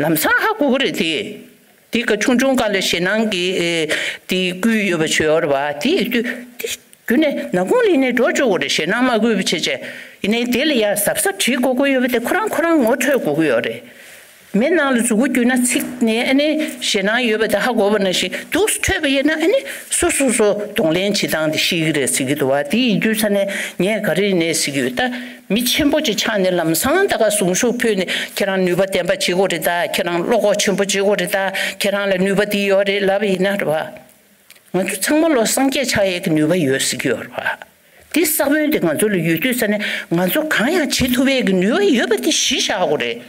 ལམ་སང་ཧ་གོ་གི་རེད་དེ། དེ་ག་ཆུང་ཆུང་སྒང་ལ་ཞེད་སྣང་གི་ཨེ་དེ་བསྐུལ་ཡོད་པ་བྱོས་ཡོད་རེད་པ། དེ་ཡིན་དུས་དེ་རྒྱུན་ནས་ནག་ཁུང་ལེན་ནས་འགྲོ་བཅུག་དགོས་རེད། ཞེད་སྣང་མ་དགོས་པ་བྱས་བྱས། ཡིན་ནའི་དེ་ལ་ཡ་གཟབ་གཟབ་བྱེད་དགོས་ཀྱི་ཡོད་པ་དེ་ཁོ་རང་ཁོ་རང་ངོ་འཕྲོད་དགོས་ཀྱི་ཡོད་རེད། མེ་ནང་ལ་མཛུ་གུ་བརྒྱུས་ན་ཚིག་ནས་ཨ་ནི་ཞེད་སྣང་ཡོད་པ་དེ་ཧ་གོ་བ་ནང་བཞིན་འདུག་སེ་འཕྲོད་པ་ཡིན་ན་ཨ་ནི་སོ་སོ་སོ་གདོང་ལེན་བྱེད་སྟངས་དེ་ཤེས་ཀྱི་རེད་ཟེར་གྱི་འདུག་བ། དེ་ཡིན་དུས་ས་ནས་ངས་ག་རེ་ཡིན་ནའི་ཟེར་གྱི་ཡོད་ད། མི་ཆེན་པོ་ཅིག་ཆགས་ནས་ལམ་སང་ད་ག་གཟུངས་གཞུག་ཕུལ་ནས་ཁྱེད་རང་ནུས་པ་ལྡན་པ་བྱེད་དགོས་རེད་ད། ཁྱེད་རང་བློ་ཁོག་ཆེན་པོ་བྱེད་དགོས་རེད་ད། ཁྱེད་རང་ལ་ནུས་པ་འདི་ཡོད་རེད་ལབ་པ་ཡིན་ན་རེད་བ། ང་ཚོ་ཚང་མ་ལོ་སངས་རྒྱས་ཆགས་ཡས་ཀྱི་ནུས་པ་ཡོད་ཟེར་གྱི་ཡོད་རེད་བ། འདི་ས་བོན་དེ་ང་ཚོ་ལ་ཡོད་དུས་ཙ་ནས་ང་ཚོ་གང་ཡང་བྱེད་ཐུབ་ཡས་ཀྱི་ནུས་པ་ཡོད་པ་དེ་གཞི་བཞག་དགོས་རེད།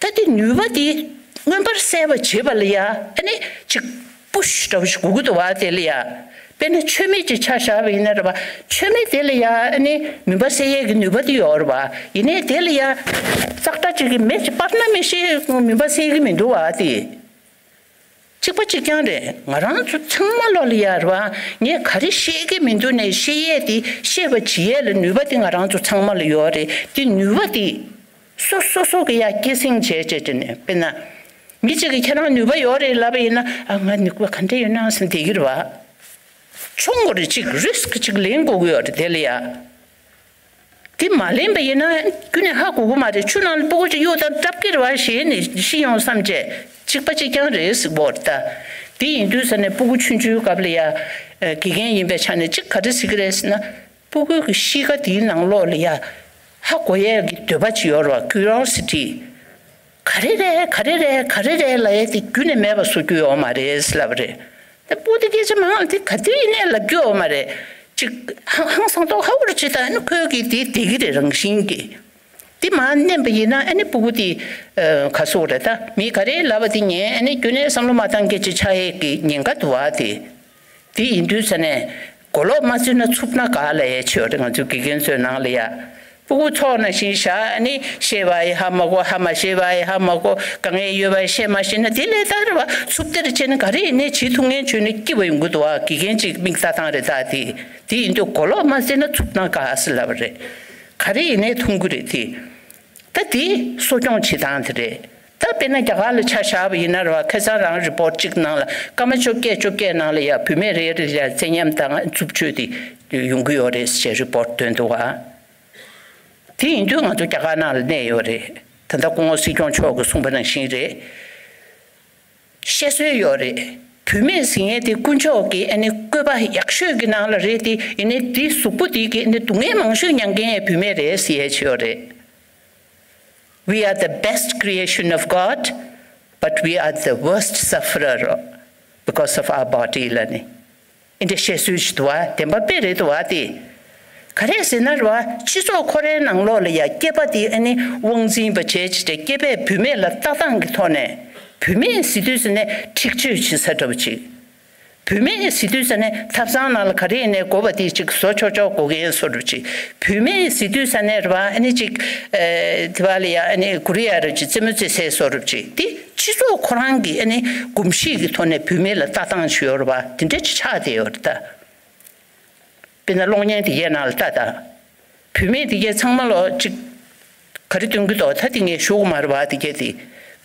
ད་དེ་ནུས་པ་དེ་མངོན་པར་གསལ་བ་བྱེད་པ་ལ་ཡ་ཨ་ནི་ཅིག་པུཤ་འདྲ་བོ་ཞིག་དགོས་ཀྱི་འདུག་བ། དེ་ལ་ཡ་དཔེར་ན་མཆོད་མེ་ཅིག་ཆ་བཞག་པ་ཡིན་ན་རེད་བ། མཆོད་མེ་དེ་ལ་ཡ་ཨ་ནི་མུན་པ་སེལ་ཡས་ཀྱི་ནུས་པ་དེ་ཡོད་རེད་བ། ཡིན་ནའི་དེ་ལ་ཡ་ཙག་སྒྲ་ཅིག་གིས་མེ་ཅིག་སྤར་ན་མེ་ཤེལ་མུན་པ་སེལ་གྱི་མི་འདུག་བ་དེ། གཅིག་པ་གཅིག་རྐྱང་རེད། ང་རང་ཚོ་ཚང་མ་ལོ་ལ་ཡ་རེད་བ། ངས་ག་རེ་ཤེས་ཀྱི་མི་འདུག་ནས་ཤེས་ཡས་དེ་ཤེས་པ་བྱེད་ཡས་ལ་ནུས་པ་དེ་ང་རང་ཚོ་ཚང་མ་ལ་ཡོད་རེད། དེ་ནུས་པ་དེ་སོ་སོ་སོ་གི་ཡ་སྐྱེད་སྲིང་བྱས་བྱས་བྱས་ནས། དཔེར་ན་མི་གཅིག་གིས་ཁྱེད་རང་ནུས་པ་ཡོད་རེད་ལབ་པ་ཡིན་ན། ཨ་ང་ནུས་པ་ག་འདྲ་ཡོད་ན་བསམ་བསྡད་ཀྱི་རེད་བ། ཆུང་ངུ་རེ་གཅིག་རི་སི་ཀི་གཅིག་ལེན་དགོས་ཀྱི་ཡོད་རེད་དེ་ལ་ཡ། དེ་མ་ལེན་པ་ཡིན་ན་ཁྱོན་ནས་ཧ་གོ་གི་མ་རེད། ཆུ་ནང་ལ་སྤུ་གུ་ཅིག་གཡུག་དང་བཀྲ་བཀྱེ་རེད་བ། ཞེད་ནས་ཤི་ཡོང་བསམ་བྱས་གཅིག་པ་གཅིག་རྐྱང་རེད་ཟེར་གོ་རེད་ད། དེ་ཡིན་དུས་ས་ནས་སྤུ་གུ་ཆུང་ཆུང་སྐབས་ལ་ཡ། ཨ་དགེ་རྒན་ཡིན་པའི་ཆ་ནས་གཅིག་ག་རེ་ཟེར་གི་རེད་ཟེར་ན། སྤུ་གུ་གི་གཤིས་ཀ་དེའི་ནང་ལོགས་ལ་ཡ་ཧ་གོ་ཡས་ཀྱི་འདོད་པ་ཅིག་ཡོད་རེད་བ། ཁུ་རི་ཡོ་སི་ཊི། ག་རེ་རེད་ག་རེ་རེད་ག་རེ་རེད་ལབ་ཡས་དེ་རྒྱུན་ནས་མེད་པ་བཟོ་རྒྱུ་ཡོད་མ་རེད་ལབ་པ་རེད། ད་སྤུ་གུ་དེ་སྐད་ཆ་མང་དེ་ག་དུས་ཡིན་ནའི་ལབ་རྒྱུ་ཡོད་མ་རེད། ཅིག་ཧང་ཧང་སང་མདོག་ཧ་གོ་རུ་ཅིག་ད་ཨ་ནི་ཁོའི་གི་དེ་བསྡད་ཀྱི་རེད་རང་བཞིན་གྱིས། དེ་མར་མནན་པ་ཡིན་ན་ཨ་ནི་སྤུ་གུ་དེ་ཨ་ག་སོག་རེད། ད་མི་ག་རེ་ལབ་པ་དེ་ཉན། ཨ་ནི་རྒྱུན་ནས་བསམ་བློ་མ་བཏང་མཁན་ཅིག་ཆགས་ཡས་ཀྱི་ཉེན་ཁ་འདུག་བ་དེ། དེ་ཡིན་དུས་ས་ནས་གོ་ལོག་མ་བཟོས་ན་འཚུབ་ན་དགའ་ལབ་ཡས་ཆེ་བ་རེད། ང་ཚོའི་དགེ་རྒན་ཚོའི་ནང་ལ་ཡ། སྤུ་གུ་ཚོགས་ནང་བཞིན་བཞག་ཨ་ནི་ཤེས་པ་ཡི་ཧ་མ་གོ། ཧ་མ་ཤེས་པ་ཡི་ཧ་མ་གོ། དཀའ་ངལ་ཡོད་པ་ཤེས་མ་ཤེས་ན་དེ་ལས་ད་རེད་བ། འཚུབ་སྟེར་བྱས་ན་ག་རེ་ཡིན་ནའི་བྱེད་ཐུབ་མཁན་བྱུང་ནས་སྐྱིད་པ་ཡོང་གི་འདུག་བ། དགེ་རྒན་ཅིག་མིག་ལྟ་སྟངས་རེད་ད་དེ། དེ་ཡིན་དུས་གོ་ལོག་མ་བཟོས་ན་འཚུབ་ན་དགའ་ཟེར་ལབ་པ་རེད། ག་རེ་ཡིན་ནའི་མཐོང་གི་རེད་དེ། ད་དེ་གསོ་སྐྱོང་བྱེད་སྟངས་དེ་རེད། ད་དཔེར་ན་རྒྱ་གར་ལ་ཆ་བཞག་པ་ཡིན་ན་རེད་བ། ཁ་སང་རང་རི་པོར་ཊི་གཅིག་ནང་ལ་སྐར་མ་བཅོ་བརྒྱད་བཅོ་བརྒྱད་ནང་ལ་ཡ་བུད་མེད་རེ་རེ་ལ་བཙན་ཉམས་དང་རྩུབ་སྤྱོད་དེ་ཡོང་གི་ཡོད་རེད་ཅེས་རི་པོར་ཊི་བཏོན་འདུག་བ། དེ་ཡིན་དུས་ང་ཚོ་རྒྱ་གར་ནང་ལ་གནས་ཡོད་རེད། ད་ལྟ་སྐུ་ངོ་སྲིད་སྐྱོང་མཆོག་གིས་གསུངས་པ་ནང་བཞིན་རེད། བཤད་སྲོལ་ཡོད་རེད། བུད་མེད་ཟེར་མཁན་དེ་དཀོན་མཆོག་གི་ཨ་ནི་བཀོད་པ་ཡག་ཤོས་ཀྱི་ནང་ལ་རེད་དེ། ཡིན་ནའི་དེའི་གཟུགས་པོ་དེ་གི་ཨ་ནི་སྡུག་བསྔལ་མང་ཤོས་མྱངས་མཁན་ཡང་བུད་མེད་རེད་ཟེར་ཡས་ཅིག་ཡོད་རེད། We are the best creation of God, but we are the worst sufferer because of our body ལབ་ནས། ཨེ་འདྲ་བཤད་སྲོལ་ཞིག་འདུག་བ། བདེན་པ་དཔེ་རེད་འདུག་བ་དེ། ག་རེ་ཟེར་ན་རེད་བ། སྤྱི་ཚོགས་ཁོ་རའི་ནང་ལོགས་ལ་ཡ་སྐྱེས་པ་དེ་ཨ་ནི་དབང་འཛིན་པ་བྱས་བྱས་ཏེ་སྐྱེས་པས་བུད་མེད་ལ་ལྟ་སྟངས་ཀྱི་ཐོག་ནས། བུད་མེད་ཟེར་དུས་ཟེར་ནས་འཁྲིག་སྤྱོད་བྱེད་ས་འདྲ་བོ་ཅིག་བུད་མེད་ཟེར་དུས་ཙ་ནས་ཐབ་ཚང་ནང་ལ་ག་རེ་ཡིན་ནའི་དགོས་པ་དེ་ཅིག་བཟོ་ཆོག་ཆོག་དགོས་མཁན་བཟོ་འདྲ་ཅིག་བུད་མེད་ཟེར་དུས་ཙ་ནས་རེད་བ། ཨ་ནི་ཅིག་ཨེ་དེ་བ་ལ་ཡ་ཨ་ནི་གུ་རི་ཡ་རུ་ཅིག་རྩེད་མོ་རྩེ་སའི་བཟོ་འདྲ་ཅིག་དེ་སྤྱི་ཚོགས་ཁོ་རང་གི་ཨ་ནི་གོམས་གཤིས་ཀྱི་ཐོག་ནས་བུད་མེད་ལ་ལྟ་སྟངས་ཤིག་ཡོད་རེད་བ། དེ་འདྲ་ཅིག་ཆགས་བསྡད་ཡོད་རེད་ད། དཔེར་ན་གློག་བརྙན་དེ་གའི་ནང་ལ་ལྟ་དང་། བུད་མེད་དེ་གའི་ཚང་མ་ལོ་གཅིག་ག་རེ་སྟོན་གྱི་འདུག་ད་དེ་ངས་ཞུ་གི་མ་རེད་བ། དེ་གའི་དེ་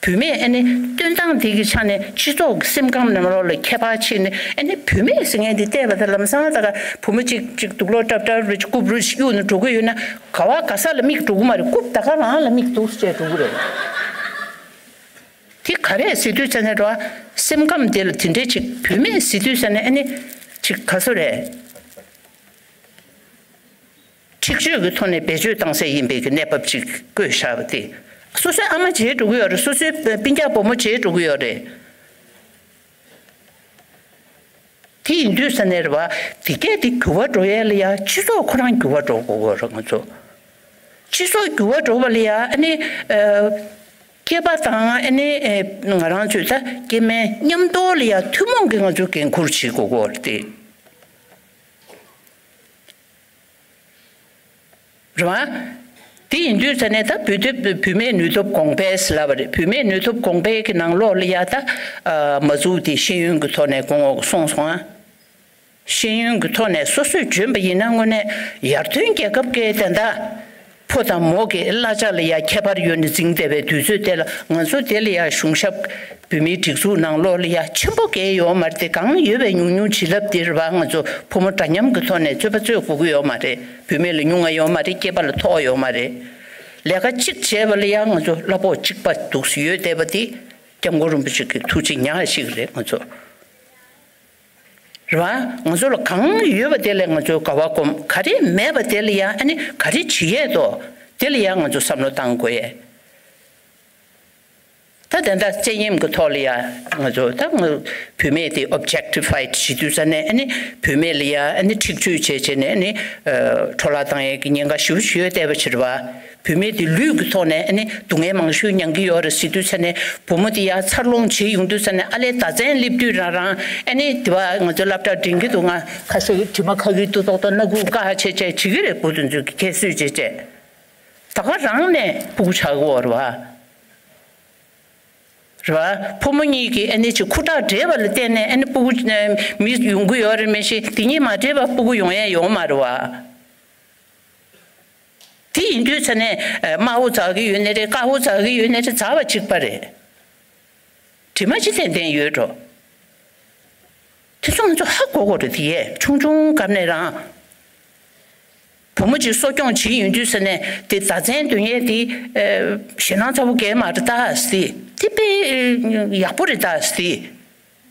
བུད་མེད་ཨ་ནི་སྟོན་སྟངས་དེ་གི་ཆ་ནས་སྤྱི་ཚོགས་ཀྱི་སེམས་ཁམས་ནང་ལོགས་ལ་ཁྱད་པར་ཕྱིན་ནས། ཨ་ནི་བུད་མེད་ཟེར་མཁན་དེ་བལྟས་པ་དང་ལམ་སང་ད་ག་བུ་མོ་གཅིག་གཅིག་དུག་ལོག་ཀྲབ་ཀྲབ་རུ་རྐུབ་རུ་གཡུག་ནས་འགྲོ་གི་ཡོད་ན། ག་བ་ག་ས་ལ་མིག་འགྲོ་གི་མ་རེད། རྐུབ་ད་ག་རང་ལ་མིག་འདུག་ཅེས་འགྲོ་གི་རེད། དེ་ག་རེ་ཟེར་དུས་ཙ་ནས་རོ། སེམས་ཁམས་དེ་ལ་དེ་འདྲའི་ཅིག་བུད་མེད་ཟེར་དུས་ཙ་ནས་ཨ་ནི་ཅིག་ག་སོ་རེད། འཁྲིག་སྤྱོད་ཀྱི་ཐོག་ནས་བེད་སྤྱོད་བཏང་སའི་ཡིན་པའི་གི་གནས་བབ་ཅིག་བཀོད་བཞག་པ་དེ། སོ་སོའི་ཨ་མ་བྱེད་འགྲོ་གི་ཡོད་རེད། སོ་སོའི་སྤུན་ཀྱག་བུ་མོ་བྱེད་འགྲོ་གི་ཡོད་རེད། དེ་ཡིན་དུས་ས་ནས་རེད་བ། དེ་གས་དེ་འགྱུར་བ་འགྲོ་ཡས་ལ་ཡ་སྤྱི་ཚོགས་ཁོ་རང་འགྱུར་བ་འགྲོ་དགོས་ཀྱི་རེད་ང་ཚོ། སྤྱི་ཚོགས་འགྱུར་བ་འགྲོ་བ་ལ་ཡ་ཨ་ནི། ཨ། སྐྱེས་པ་དང་ཨ་ནི་ཨ་ང་རང་ཚོའི་ད་སྐྱེ་དམན་མཉམ་དུ་ལ་ཡ་ཐུན་མོང་གི་ང་ཚོས་འགན་འཁུར་བྱེད་དགོས་ཀྱི་རེད་དེ། རེད་བ། དེ་ཡིན་དུས་ཙ་ནས་ད་བུ་སྟོན་བུད་མེད་ནུས་སྟོབས་གོང་འཕེལ་ཟེར་ལབ་པ་རེད། བུད་མེད་ནུས་སྟོབས་གོང་འཕེལ་གྱི་ནང་ལོགས་ལ་ཡ་ད་ཨ་མ་འཛུགས་དེ་ཤེས་ཡོན་གྱི་ཐོག་ནས་གོང་འོག་སོང་སོང་ཨ། ཤེས་ཡོན་གྱི་ཐོག་ནས་སོ་སོས་འཇོན་པ་ཡིན་ན་དངོས་གནས་ཡར་ཐོན་རྒྱལ་ཁབ་ཀྱི་དེ་འདྲ་ཕོ་དང་མོ་གི་གླ་ཆ་ལ་ཡ་ཁྱད་པར་ཡོད་ནས་འཛིང་བསྡད་པའི་དུས་ཚོད་དེ་ལ་ང་ཚོ་དེ་ལ་ཡ་གཞུང་ཞབས་བོད་མིའི་སྒྲིག་འཛུགས་ནང་ལོགས་ལ་ཡ་ཆེན་པོ་གལ་ཡོད་མ་རེད་དེ། གང་ཡོད་པའི་ཉུང་ཉུང་བྱིན་རླབས་དེ་རེད་བ། ང་ཚོ་ཕོ་མོ་འདྲ་མཉམ་གྱི་ཐོག་ནས་རྩོད་པ་རྩོད་དགོས་ཀྱི་ཡོད་མ་རེད། བུད་མེད་ལ་ཉུང་ང་ཡོད་མ་རེད། སྐྱེས་པ་ལ་མཐོ་བ་ཡོད་མ་རེད། ལས་ཀ་གཅིག་བྱས་པ་ལ་ཡ་ང་ཚོ་གླ་ཕོགས་གཅིག་པ་འདུག་སེ་ཡོད་བསྡད་པ་དེ་སྐྱབས་མགོན་རིན་པོ་ཆེ་གི་ཐུགས་རྗེ་ཉག་ཞིག་རེད་ང་ཚོ། རེད་བ། ང་ཚོ་ལ་གང་ཡོད་པ་དེ་ལས་ང་ཚོས་དགའ་བ་སྒོམ། ག་རེ་མེད་པ་དེ་ལ་ཡང་ཨ་ནི་ག་རེ་བྱེད་ཡས་དོ། དེ་ལ་ཡང་ང་ཚོ་བསམ་བློ་བཏང་དགོས་ཡས། ད་དེ་འདྲ་བཙན་གཡེམ་གྱི་ཐོག་ལ་ཡ་ང་ཚོ་ད་ང་བུད་མེད་དེ་ཨོབ་ཇེག་ཊི་ཕའི་ཌི་བྱེད་དུས་ཙ་ནས་ཨ་ནི་བུད་མེད་ལ་ཡ་ཨ་ནི་འཁྲིག་སྤྱོད་བྱས་བྱས་ནས་ཨ་ནི་ཨ་འཕྲོ་བརླག་བཏང་ཡས་ཀྱི་ཉེན་ཁ་ཞེ་པོ་ཞེ་པོ་བལྟས་པ་ཕྱིར་བ། བུད་མེད་དེ་ལུས་ཀྱི་ཐོག་ནས་ཨ་ནི་སྡུག་བསྔལ་མང་ཤོས་མྱང་གི་ཡོད་རེད་ཟེར་དུས་ཙ་ནས་བུ་མོ་དེ་ཡ་འཚར་ལོངས་བྱེད་ཡོང་དུས་ཙ་ནས་ཨ་ལས་ཟླ་མཚན་སླེབས་དུས་རང་རང་ཨ་ནི་དེ་བ་ང་ཚོ་སློབ་གྲྭ་འགྲིམ་གྱི་འདུག་ང་ཁ་ཤས་དྲི་མ་ཁ་གིས་ཏུ་ཏོག་ཏོ་སྣ་ཁུག་བཀག་བྱས་བྱས་བྱེད་ཀྱི་རེད། བུ་དེ་ཚོས་ཀྱི་ཁྱད་གསོད་བྱས་བྱས་ད་ག་རང་ནས་སྤུ་གུ་ཆགས་ཀྱི་ཡོད་རེད་བ། རེད་བ། ཕོ་མོ་གཉིས་ཀྱིས་ཨ་ནི་ཅིག་ཁུ་ཁྲག་འདྲེས་པ་ལ་བརྟེན་ནས་ཨ་ནི་སྤུ་གུ་ཨ་མི་ཡོང་གི་ཡོད་རེད། མི་ཤེས་དེ་གཉིས་མ་འདྲེས་པ་སྤུ་གུ་ཡོང་ཡས་ཡོད་མ་རེད་བ། དེ་ཡིན་དུས་ཙ་ནས་ཨ་དམར་པོ་འཛག་གི་ཡོད་ནི་རེད། དཀར་པོ་འཛག་གི་ཡོད་ནི་རེད། འཛག་པ་གཅིག་པ་རེད། དྲི་མ་ཅི་ཏན་ཏན་ཡོད་འགྲོ། དེ་ཚོ་ང་ཚོ་ཧ་གོ་དགོས་རེད། དེ་ཡས་ཆུང་ཆུང་སྐབས་ནས་རང་། བུ་མོ་གཅིག་གསོ་སྐྱོང་བྱེད་ཡོང་དུས་ཟེར་ནས་དེ་ཟླ་མཚན་སྡོད་མཁན་དེ་ཨེ་ཞེད་སྣང་ཚ་པོ་གས་མ་རེད་ད་ཟེར། དེ་དཔེ་ཨེ་ཡག་པོ་རེད་ད་ཟེར།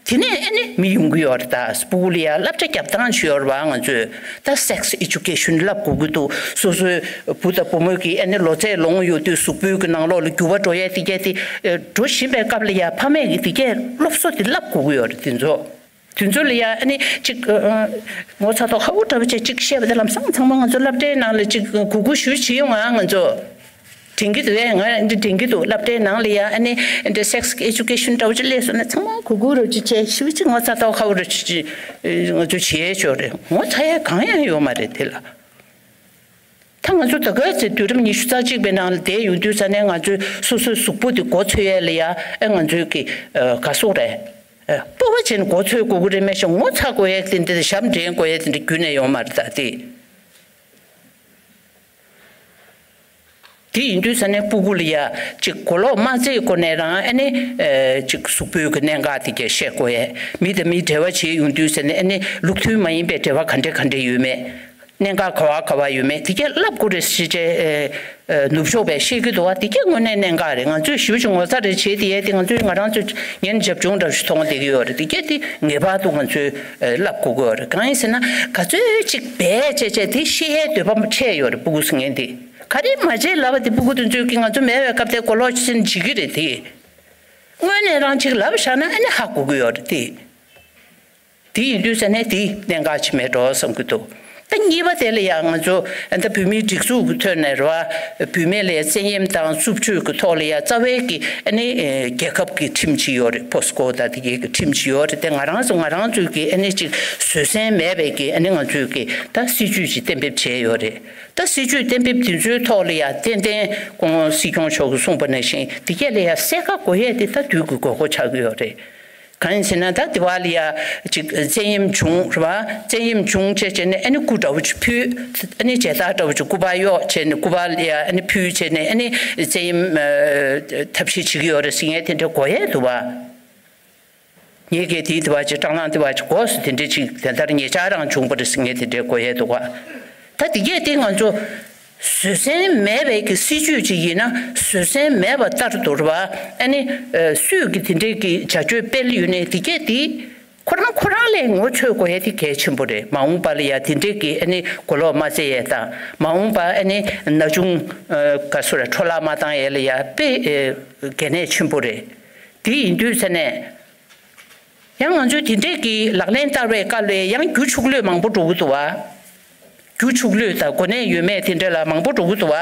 དེ་ནས་ཨེ་ནི་མི་ཡོང་གི་ཡོད་རེད་ད་ཟེར། སྤུ་གུ་ལ་ཡ་བསླབ་བྱ་རྒྱབ་སྟངས་ཤིག་ཡོད་རེད་བ། ང་ཚོས་ད་སེག་སི་ཨེ་ཇུ་ཀེ་ཤན་བསླབ་དགོས་ཀྱི་འདུག་སོ་སོའི་བུ་དང་བུ་མོ་གི་ཨེ་ནི་ལོ་ཚད་ལོངས་ཡོད་དུས་གཟུགས་པོའི་གི་ནང་ལོགས་ལ་འགྱུར་བ་འགྲོ་ཡས་དེ་གས་དེ་ཨེ་འགྲོ་བཞིན་པའི་སྐབས་ལ་ཡ་ཕ་མས་ཀྱི་དེ་གས་སློབ་གསོ་དེ་བསླབ་དགོས་ཀྱི་ཡོད་རེད། དེ་ཚོ། དེ་ཚོ་ལ་ཡ་ཨ་ནི་གཅིག་ཨ་ངོ་ཚ་ཐོག་ཧ་གོ་འདྲ་པོ་བྱས་གཅིག་བཤད་པ་དེ་ལམ་སང་ཚང་མ་ང་ཚོ་སློབ་གྲྭའི་ནང་ལ་གཅིག་གུ་གུ་ཞུ་བྱེད་ཡོང་ང་། ང་ཚོ་དྲན་གྱི་འདུག་ཨེ། ང་འདི་དྲན་གྱི་འདུག་སློབ་གྲྭའི་ནང་ལ་ཡ་ཨ་ནི་འདི་སེག་སི་ཨེ་ཇུ་ཀེ་ཤན་འདྲ་པོ་ཅིག་སླེབས་སོང་ན་ཚང་མ་གུ་གུ་རུ་ཅིག་བྱས་ཞུ་བྱེད་ང་ཚ་ཐོག་ཧ་གོ་རུ་ཅིག་ཅིག་ང་ཚོ་བྱེད་ཆོག་རེད། ངོ་ཚ་ཡ་གང་ཡང་ཡོད་མ་རེད་དེ་ལ། ད་ང་ཚོ་ད་ག་ཚོད་དུས་རབས་ཉི་ཤུ་རྩ་གཅིག་པའི་ནང་ལ་བསྡད་ཡོང་དུས་ཙ་ནས་ང་ཚོའི་སོ་སོའི་གཟུགས་པོ་དེ་མགོ་ཚོས་ཡས་ལ་ཡ་ཨེ་ང་ཚོའི་གི་ཨ་ག་སོག་རེད། ཨ་སྤོབས་པ་བྱས་ནས་མགོ་ཚོས་དགོས་ཀྱི་རེད། མེད་ཤག་ངོ་ཚ་དགོས་ཡས་དེ་འདྲ་ཞབས་འདྲེན་དགོས་ཡས་དེ་འདྲ་རྒྱུན་ནས་ཡོད་མ་རེད་ད་དེ། དེ་ཡིན་དུས་ཙ་ནས་སྤུ་གུ་ལ་ཡ་གཅིག་གོ་ལོག་མ་རྩེད་སྒོ་ནས་རང་ཨ་ནི་ཨ་གཅིག་གཟུགས་པོའི་གི་གནད་འགག་དེ་གས་བཤད་དགོས་ཡས། མི་དང་མི་འབྲེལ་བ་བྱེད་ཡོང་དུས་ཙ་ནས་ཨ་ནི་ལུགས་མཐུན་མ་ཡིན་པའི་འབྲེལ་བ་ག་འདྲ་ག་འདྲ་ཡོད་མེད། གནད་འགག་ག་བ་ག་བ་ཡོད་མེད་དེ་གས་བསླབ་དགོས་རེད་ཟེར་བྱས་ཨེ་ཨེ་ནུབ་ཕྱོགས་པས་བཤད་ཀྱི་འདུག་བ། དེ་གས་དངོས་གནས་གནད་འགག་རེད། ང་ཚོས་ཞེ་པོ་ཅིག་ངོ་ཚ་རེ་བྱེད་དེ་ཡས་དེ་ང་ཚོས་ང་རང་ཚོས་ཉན་རྒྱབ་ལྗོངས་འདྲ་ཞིག་མཐོང་བསྡད་ཀྱི་ཡོད་རེད། དེ་གས་དེ་ངེས་པར་དུ་ང་ཚོས་ཨེ་བསླབ་དགོས་ཀྱི་ཡོད་རེད། གང་ཡིན་ཟེར་ན་ག་ཚོད་ཅིག་བས་བྱས་བྱས་དེ་ཤེས་ཡས་འདོད་པ་ཆེ་ཡོད་རེད། སྤུ་གུ་ཟེར་མཁན་དེ་ག་རེ་མ་བྱས་ལབ་པ་དེ་སྤུ་གུ་དེ་ཚོས་ཀྱི་ང་ཚོ་མེད་པའི་སྐབས་དེ་གོ་ལོག་ཕྱིན་བྱེད་ཀྱི་རེད་དེ། དངོས་གནས་རང་ཅིག་ལབ་བཞག་ན་ཨ་ནི་ཧ་གོ་གི་ཡོད་རེད་དེ། དེ་ཡིན་དུས་ཙ་ནས་དེ་གནད་འགག་ཅིག་མེད་འགྲོ་བསམ་གྱི་འདུག་ད་གཉིས་པ་དེ་ལ་ཡང་ང་ཚོ་ད་བོད་མིའི་སྒྲིག་འཛུགས་ཀྱི་ཐོག་ནས་རེད་བ། བུད་མེད་ལ་ཡང་བཙན་གཡེམ་དང་རྩུབ་སྤྱོད་ཀྱི་ཐོག་ལ་ཡང་རྩ་བའི་གི་ཨ་ནི་ཨེ་རྒྱལ་ཁབ་ཀྱི་ཁྲིམས་ཅིག་ཡོད་རེད། པོ་སི་ཀོ་ད་དེ་གའི་གི་ཁྲིམས་ཅིག་ཡོད་རེད། དེ་ང་རང་ཚོ་ང་རང་ཚོའི་གི་ཨ་ནི་ཅིག་བཟོད་བསྲན་མེད་པའི་གི་ཨ་ནི་ང་ཚོའི་གི་ད་སྲིད་ཇུས་ཅིག་གཏན་འབེབས་བྱས་ཡོད་རེད། ད་སྲིད་ཇུས་གཏན་འབེབས་དེ་ཚོའི་ཐོག་ལ་ཡང་ཏན་ཏན་ཁོང་སྲིད་སྐྱོང་མཆོག་གིས་གསུངས་པ་ནང་བཞིན་དེ་གས་ལ་ཡང་གསལ་ཁ་གོ་ཡས་དེ་ད་དུས་ཀྱི་དགོས་མཁོ་ཆགས་ཀྱི་ཡོད་རེད། གང་ཡིན་ཟེར་ན་ད་དེ་བ་ལ་ཡ་ཅིག་བཙན་གཡེམ་བྱུང་རེད་བ། བཙན་གཡེམ་བྱུང་བྱས་བྱས་ནས་ཨ་ནི་སྐུ་འདྲ་བོ་ཅིག་ཕུལ། ཨ་ནི་མཇལ་དར་འདྲ་བོ་ཅིག་སྐུ་པར་གཡོགས་བྱས་ནས་སྐུ་པར་ལ་ཡ་ཨ་ནི་ཕུལ་བྱས་ནས་ཨ་ནི་བཙན་གཡེམ་ཨ་ཐབས་ཤེས་བྱེད་ཀྱི་ཡོད་རེད་ཟེར་མཁན་དེ་འདྲ་གོ་ཡས་འདུག་བ། ངས་གལ་དེའི་དེ་བ་ཅིག་སྐྲག་སྣང་དེ་བ་ཅིག་གོ་སོང་། དེ་འདྲ་ཅིག་དེ་ལྟར་ཉེ་ཆར་རང་བྱུང་བ་རེད་ཟེར་མཁན་དེ་འདྲ་གོ་ཡས་འདུག་བ། ད་དེ་གས་དེ་ང་ཚོ་བཟོད་བསྲན་མེད་པའི་གི་སྲིད་ཇུས་ཅིག་ཡིན་ན་བཟོད་བསྲན་མེད་པ་ལྟར་དུ་རེད་བ། ཨ་ནི་ཨ་སུས་གི་དེ་འདྲའི་གི་བྱ་སྤྱོད་སྤེལ་ཡོད་ནའི་དེ་གས་དེ་ཁོ་རང་ཁོ་རང་ལས་ངོ་འཕྲོད་དགོས་ཡས་དེ་གལ་ཆེན་པོ་རེད། མ་འོངས་པ་ལ་ཡ་དེ་འདྲའི་གི་ཨ་ནི་གོ་ལོག་མ་རྩེ་ཡས་དང་མ་འོངས་པ་ཨ་ནི་ན་ཆུང་ཨ་ག་སུ་ར་འཕྲོ་བརླག་མ་བཏང་ཡས་ལ་ཡ་དཔེ་ཨེ་གལ་གནད་ཆེན་པོ་རེད། དེ་ཡིན་དུས་ཚེ་ནས། ཡང་ང་ཚོས་དེ་འདྲས་ཀྱི་ལག་ལེན་བསྟར་བའི་སྐབས་ལ་ཡང་རྒྱུ་ཕྱུགས་ལོས་མང་པོ་འགྲོ་གི་འདུག་བ། རྒྱུ་ཕྱུགས་ལོས་དང་གོ་གནས་ཡོད་མེད་དེ་འདྲ་ལ་མང་པོ་འགྲོ་གི་འདུག་བ།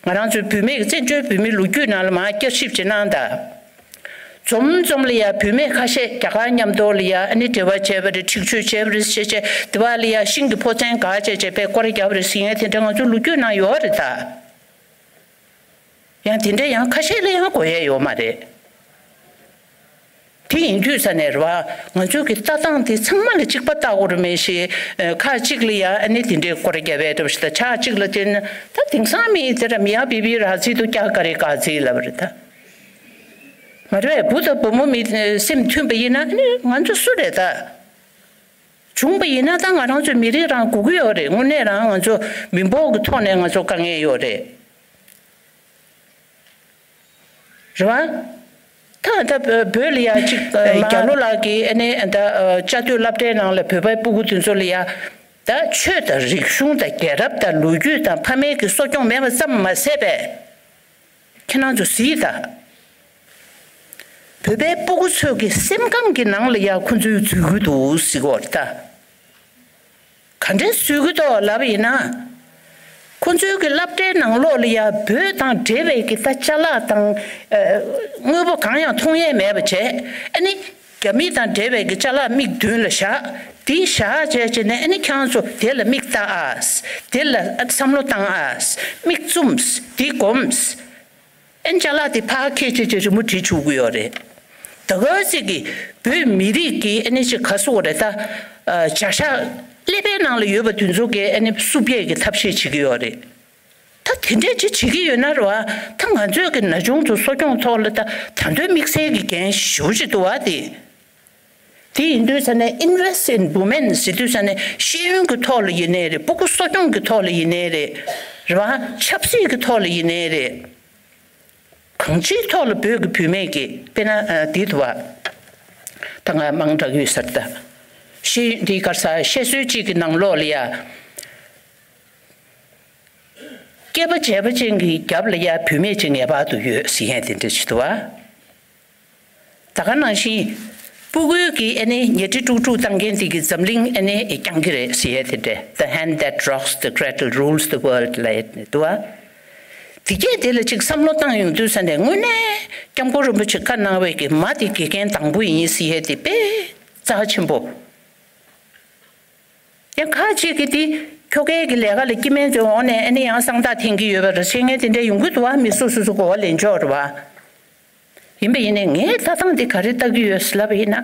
ང་རང་ཚོའི་བུད་མེད་ཀྱི་བཙན་བྱོལ་བོད་མིའི་ལོ་རྒྱུས་ནང་ལ་མར་བསྐྱར་ཞིབ་བྱེད་གནང་དང་། འཛོམས་འཛོམས་ལ་ཡ་བུད་མེད་ཁ་ཤས་རྒྱ་གར་མཉམ་དུ་ལ་ཡ་ཨ་ནི་འབྲེལ་བ་བྱས་པ་རེད། འཁྲིག་སྤྱོད་བྱས་པ་རེད་ཞེས་བྱས་དེ་བ་ལ་ཡ་ཤིང་གི་ཕོ་མཚན་ག་བྱས་བྱས་པའི་སྐོར་རྒྱབ་པ་རེད་ཟེར་ཡ་དེ་འདྲ་ང་ཚོའི་ལོ་རྒྱུས་ནང་ཡོད་རེད་ད། ཡང་དེ་འདྲ་ཡང་ཁ་ཤས་ལ་ཡང་གོ་ཡས་ཡོད་མ་རེད། དེ་ཡིན་དུས་ས་ནས་རེད་བ། ང་ཚོའི་གི་ལྟ་སྟངས་དེ་ཚང་མ་ལ་གཅིག་པ་ལྟ་དགོས་རེད་མེད་ཤེས། ཁ་གཅིག་ལ་ཡང་ཨ་ནི་དེ་འདྲའི་སྐོར་རྒྱབ་པའི་འདྲ་བ་ཞིག་དང་ཕྱག་གཅིག་ལ་བསྟན་ན་ད་དེང་སང་མི་དེ་ར་མི་ཡ་བི་བི་ར་ཚིག་ཏུ་ཀྱག་ཀ་རེ་ཀ་ཚིག་ལབ་རེད་ད། མ་རེད་བས། བུ་དང་བུ་མོ་མི་སེམས་མཐུན་པ་ཡིན་ན་ཨ་ནི་ང་ཚོ་སུ་རེད་ད། བྱུང་བ་ཡིན་ན་ད་ང་རང་ཚོའི་མི་རིགས་རང་སྒུག་གི་ཡོད་རེད། དངོས་གནས་རང་ང་ཚོ་མི་འབོར་གྱི་ཐོག་ནས་ང་ཚོ་དཀའ་ངལ་ཡོད་རེད། རེད་བ། ད་ད་བོད་ལ་ཡ་གཅིག་རྒྱ་ལོ་ལགས་ཀྱིས་ཨ་ནི་ད་བཅའ་སྡོད་སློབ་གྲྭའི་ནང་ལ་བོད་པའི་སྤུ་གུ་དེ་ཚོ་ལ་ཡ་ད་ཆོས་དང་རིག་གཞུང་དང་རྒྱལ་རབས་དང་ལོ་རྒྱུས་དང་ཕ་མེས་ཀྱི་གསོ་སྐྱོང་མེད་པ་ཙམ་མ་ཟད་པས། ཁྱེད་རང་ཚོ་གཟིགས་དང་། བོད་པའི་སྤུ་གུ་ཚོ་གི་སེམས་ཁམས་ཀྱི་ནང་ལ་ཡ་ཁོ་ཚོས་འཛུལ་གྱི་འདུག་ཟེར་གོ་རེད་ད། ག་འདྲས་འཛུལ་གྱི་འདུག་ལབ་པ་ཡིན་ན། ཁོ་ཚོའི་གི་སློབ་གྲྭའི་ནང་ལོགས་ལ་ཡ་བོད་དང་འབྲེལ་བའི་གི་ད་ཅ་ལག་དང་། ཨ། དངོས་པོ་གང་ཡང་མཐོང་ཡས་མེད་པ་བྱས། ཨ་ནི། རྒྱ་མི་དང་འབྲེལ་བའི་གི་ཅ་ལག་མིག་མདུན་ལ་བཞག་དེ་བཞག་བྱས་བྱས་ནས་ཨ་ནི་ཁྱེད་རང་ཚོ་དེ་ལ་མིག་ལྟ་ཨ། དེ་ལ་བསམ་བློ་བཏང་ཨ། མིག་བཙུམས། དེ་སྒོམས། ཨ་ནི་ཅ་ལག་དེ་ཕར་ཁྱེར་བྱས་བྱས་རི་མོ་བྲིས་བཅུག་གི་ཡོད་རེད། ད་ག་ཚོད་ཀྱི་བོད་མི་རིགས་ཀྱི་ཨ་ནི་ཅིག་ག་ཟེར་དགོས་རེད་ད། བྱ་གཞག་ཀླད་པའི་ནང་ལ་ཡོད་པ་དེ་ཚོ་གི་ཨ་ནི་བསུབ་ཡས་ཀྱི་ཐབས་ཤེས་བྱེད་ཀྱི་ཡོད་རེད། ད་དེ་འདྲས་ཅིག་བྱེད་ཀྱི་ཡོད་ན་རེད་བ། ད་ང་ཚོས་ཀྱི་ན་ཆུང་དུ་གསོ་སྐྱོང་ཐོག་ལ་ད་ད་དུང་དམིགས་བསལ་གྱི་འགན་ཞེ་པོ་ཅིག་འདུག་བ་དེ། དེ་ཡིན་དུས་ཙ་ནས་invest in women ཟེར་དུས་ཙ་ནས་ཤེས་ཡོན་གྱི་ཐོག་ལ་ཡིན་ནའི་རེད། སྤུ་གུ་གསོ་སྐྱོང་གི་ཐོག་ལ་ཡིན་ནའི་རེད། རེད་བ། ཆབ་སྲིད་ཀྱི་ཐོག་ལ་ཡིན་ནའི་རེད། གང་ཅིའི་ཐོག་ལ་བོད་ཀྱི་བུད་མེད་ཀྱི་དཔེར་ན་འདི་འདུག་བ། ད་ང་མང་དྲགས་ཡོད་ས་རེད་ད། ཤེས་འདི་ག་རེ་ཟ་བཤད་སྲོལ་གཅིག་གི་ནང་ལོགས་ལ་ཡ། སྐྱེས་པ་བྱས་པ་ཅན་གྱི་རྒྱབ་ལ་ཡ་བུད་མེད་ཅིག་ངེས་པར་དུ་ཡོད་ཟེར་མཁན་དེ་འདྲ་ཞིག་འདུག་བ། ད་ག་ནང་བཞིན། སྤུ་གུའི་གི་ཨ་ནི་ཉལ་ཁྲི་དཀྲུག་དཀྲུག་བཏང་མཁན་དེ་གི་འཛམ་གླིང་ཨ་ནི་བསྐྱང་གི་རེད་ཟེར་ཡས་དེ་འདྲས། The hand that rocks the cradle rules the world ལབ་ཡས་དེ་འདུག་བ། དེ་གས་དེ་ལ་ཅིག་བསམ་བློ་བཏང་ཡོང་དུས་ཙ་ནས་དངོས་གནས་སྐྱབས་མགོན་རིན་པོ་ཆེ་བཀའ་གནང་བའི་གི་མ་དེ་དགེ་རྒན་དང་པོ་ཡིན་ཟེར་ཡས་དེ་དཔེ་རྩ་ཆེན་པོ། ཡང་ཁ་ཅིག་གིས་དེ་ཁྱོ་གའི་གི་ལས་ཀ་ལ་སྐྱེ་དམན་ཚོའི་འོག་ནས་ཨ་ནི་ཡང་གསང་རྟགས་འཐེན་གྱི་ཡོད་པ་རེད་ཟེར་མཁན་དེ་འདྲ་ཡོང་གི་འདུག་བ། མི་སོ་སོ་སོ་གོ་བ་ལེན་ཆོག་རེད་བ། ཡིན་པ་ཡིན་ནའི་ངས་ལྟ་སྟངས་དེ་ག་རེ་ལྟ་གི་ཡོད་ཟེར་ལབ་པ་ཡིན་ན།